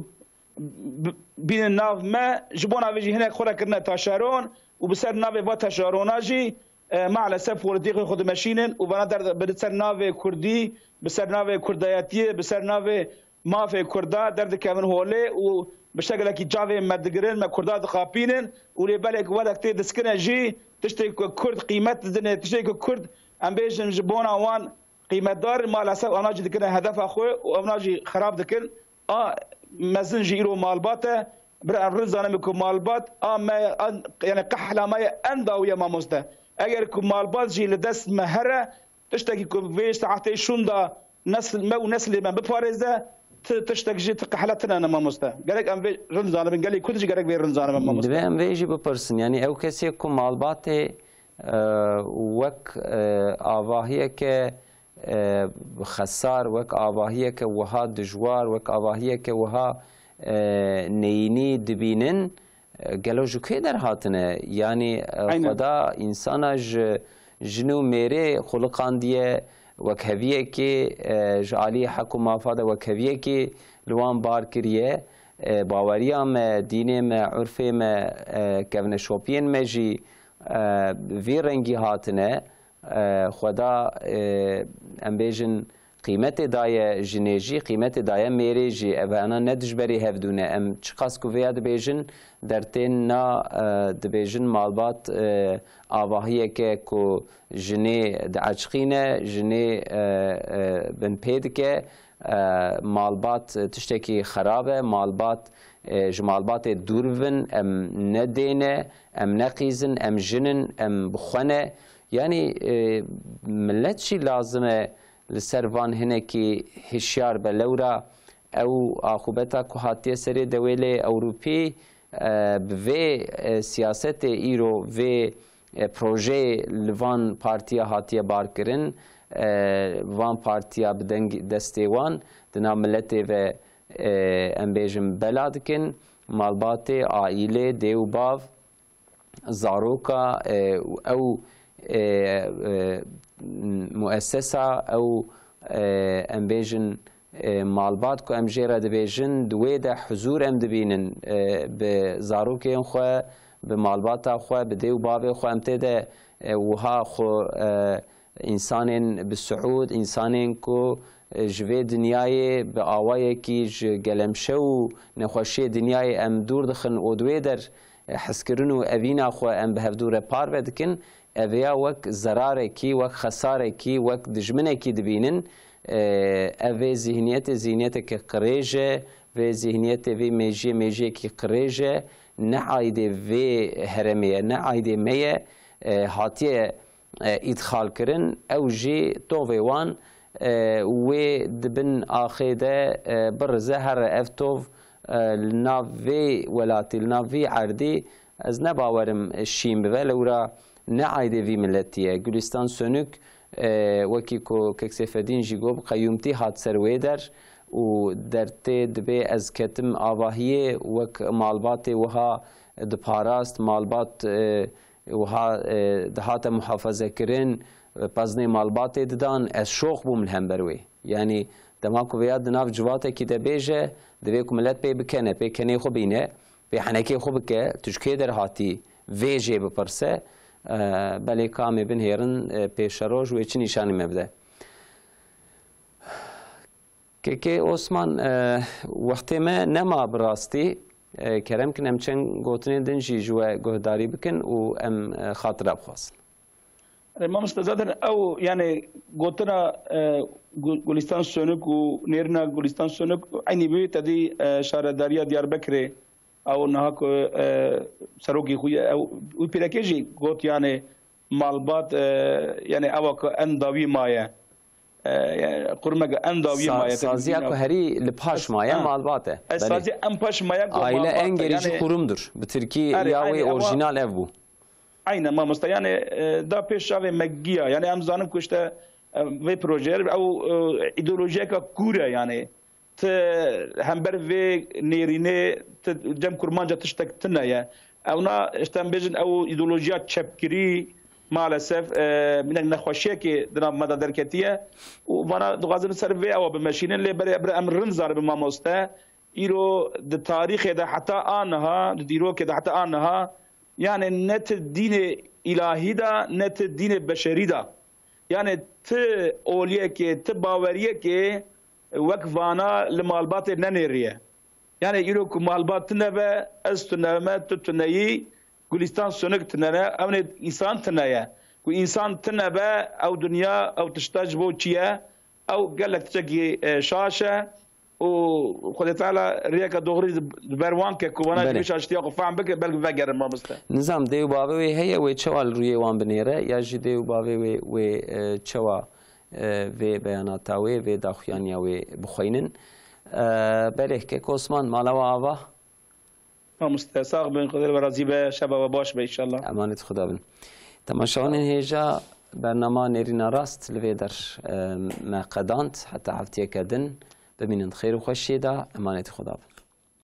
b-, bînin nav me. Ji bona vê jî hinek xwe re kirine taşeron û bi ser navê va taşerona jî, e, maalesef polîtîkê xwe dimeşînin û vana der bi ser navê kurdî, bi ser navê kurdayetiyê, bi ser navê mafê kurda derdikevin holê û bi şeklekî çavê me digirin, me kurda dixapînin û lê belê ku welek tê diskine jî tiştê ku kurd qîmet didine, tiştê ku kurd, em bêjin, ji bona wan qîmetdar in, maalesef ana jî dikine hedefa xwe û evna jî xerab dikin. A mezin jî îro malbat e. Bira em rind zanime ku malbat a me, an, yani qehla me ye en dawî ye mamoste. Eger ku malbat jî li dest me here, tiştekî ku vê saetê şûnda nesil me û neslê me biparêze, ti tiştek jî ti qehla tine ne mamoste. Gerek em vê rind zanibin, gelê Kurd jî gerek vê rind zanibe mamoste. Divê em vê jî bipirsin, yani ew kesê ku malbatê, e, wek, e, avahiyeke, e, xesar, wek avahiyeke wiha dijwar, wek avahiyeke wiha, e, neyînî dibînin, e, gelo ji kê derhatine? Yanî, e, Aynen. Xweda însana ji jin û mêrê xuliqandiye, wek heviyekê, e, ji aliyê heq û mafa de wek heviyekê li wan bar kiriye. E, baweriya me, dînê me, urfê me, e, kevneşopiyên me jî, e, bi vî rengî hatine. E, Xweda, e, em bêjin, qîmetê daye jinê jî, qîmetê daye mêrê jî. Ev ana ne dijberê hevdû ne. Em çiqas ku vêya dibêjin, dertên na, e, dibêjin malbat, e, avahiyeke ku jinê dieçiqîne, jinê, e, e, binpê dike. E, malbat tiştekî xerab e. Malbat, e, ji malbatê dûr bibin. Em ne dê ne, em ne qîz in, em jin in, em bi xwe ne. Yanî, e, milet jî lazim e li ser van hinekî hişyar be. Lewra ew aqûbeta ku hatiye serê dewêlê Ewropî, e, bi vê, e, siyasetê îro vê, e, projeyê li van partiya hatiye barkirin, e, van partiya bi deng destê wan di nav miletê ve, e, em bêjin bela dikin, malbatê, aîlê, dê û bav, zaroka, e, û ew, e, e, muessesa, ew, e, em bêjin, e, malbat ku em jê re dibêjin, di wê de huzûr em dibînin, e, bi zarokên xwe, bi malbata xwe, bi dê û bavê xwe, em tê de, e, wiha xwe, e, Însanên bi siûd, însanên ku, e, ji vê dinyayê bi awayekî ji gelemşe û nexweşiyê dinyayê em dûr dixin û di wê der, e, hezkirin û evîna xwe em bi hevdû re parve dikin, ev ya wek zerarekî, wek xesarekî, wek dijminekî dibînin. E, ev vê zîhniyetê, zîhniyeteke qirêj e, vê zîhniyetê, vê mêjiyê, mêjiyekî qirêj e, ne aîdê vê herêmê ye, ne aîdê me ye, e, hatiye e, îdxal kirin, ew jî tovê wan, e, wê di bin axê de, e, birize, here ev tov, e, li nav vê welatî, li nav vî erdî, ez ne bawerim şîn bibe, lewra ne aîdê vî miletî ye. Gulîstan Sönük, e, wekî ku Kek Seyfedîn jî got, bi qeyûmtî hat ser wê der û dertê dibê ez ketim avahiyê wek malbatê wiha diparast, malbat, e, wiha, e, dihate muhafazekirin, e, peznê malbatê didan, ez şox bûm li hember wê. Yanî dema ku vêya di nav civatekî de bêje, divê ku milet pê bikene, pê kenê xwe bîne, pê henekê xwe bike, tu ji kê derhatî, vê jê bipirse, e, belê ka em ê binhêrin, e, pêşeroj wê çi nîşanî me bide. Kekê Osman, e, wextê me nema bi rastî. E, kerem kin em çend gotinên din jî ji we guhdarî bikin û em, e, xatira bixwazin. E, mamoste, zaten ew, yani, gotina, e, Gu-, Gulistan Sönük û nêrina Gulistan Sönük eynî bi tedî, e, şaredariya Diyarbekirê, ew niha ku, e, serokê xwe ye, ew, wî pîrekê jî got, yani, malbat, e, yani, ewa ku en dawî maye. e, yani, qurmeke endawiyê Sa- maye, Saziya ku herî li paş maye, ha, malbat e. Ez Belê. Saziya en paş maye ku Aile malbat e, en gerici yani, kurumdur. Bi tirkî erê, ya wê aynî, ewa orjinal ev bû. Aynen mamoste. Yani, e, da pêş çavê me giya. Yani, em zanin ku işte, e, vê projeyê ew, e, îdeolojiyeke kûr e yani. Ti hember vê nêrînê ti cem kurmanca tiştek tune ye. Ewna, işte, em bêjin, ew îdeolojiya çepgirî, maalesef, e, minek nexweşiyekê di nav me de derketiye. Û vana dixwazin ser vê ewa bimeşînin, lê berê, berê em rind zaribin mamoste. Îro di tarîxê de heta aniha, di dîrokê de heta aniha, yani ne ti dînê îlahî de, ne ti dînê beşerî de. Yani ti oliyekê, ti baweriyekê wek vana li malbatê nenêriye. Yani îro ku malbat tune be, ez tune me, tu tune yî, Gulistan Sonik tune ne, ewnê însan tune ye. Ku însan tune be, ew dinya, ew tişta ji bo çi ye? Ew gelek tiştekî, e, şaş e. Û Xwedê Teala rêyeke doxrî di ber wan ke ku wana Belê. Jî şaştiya xwe fehm bike, belkî vegerin mamoste. Nizam dê û bavê wê heye, wê çawa li rûyê wan binêre, ya jî dê û bavê wê, wê, e, çawa, e, vê beyanata wê, vê daxuyaniya wê bixweynin. E, belê, kek Osman, mala we ava? Mamoste, sax bin, Xwedê li we razî be, şeva we baş be înşallah. Emanetî Xuda bin. Temaşevanên hêja, bernama Nêrîna Rast li vê der, e, me qedand. Heta heftiyeke din, bimînin di xêr û xweşiyê de, emanetî Xuda bin.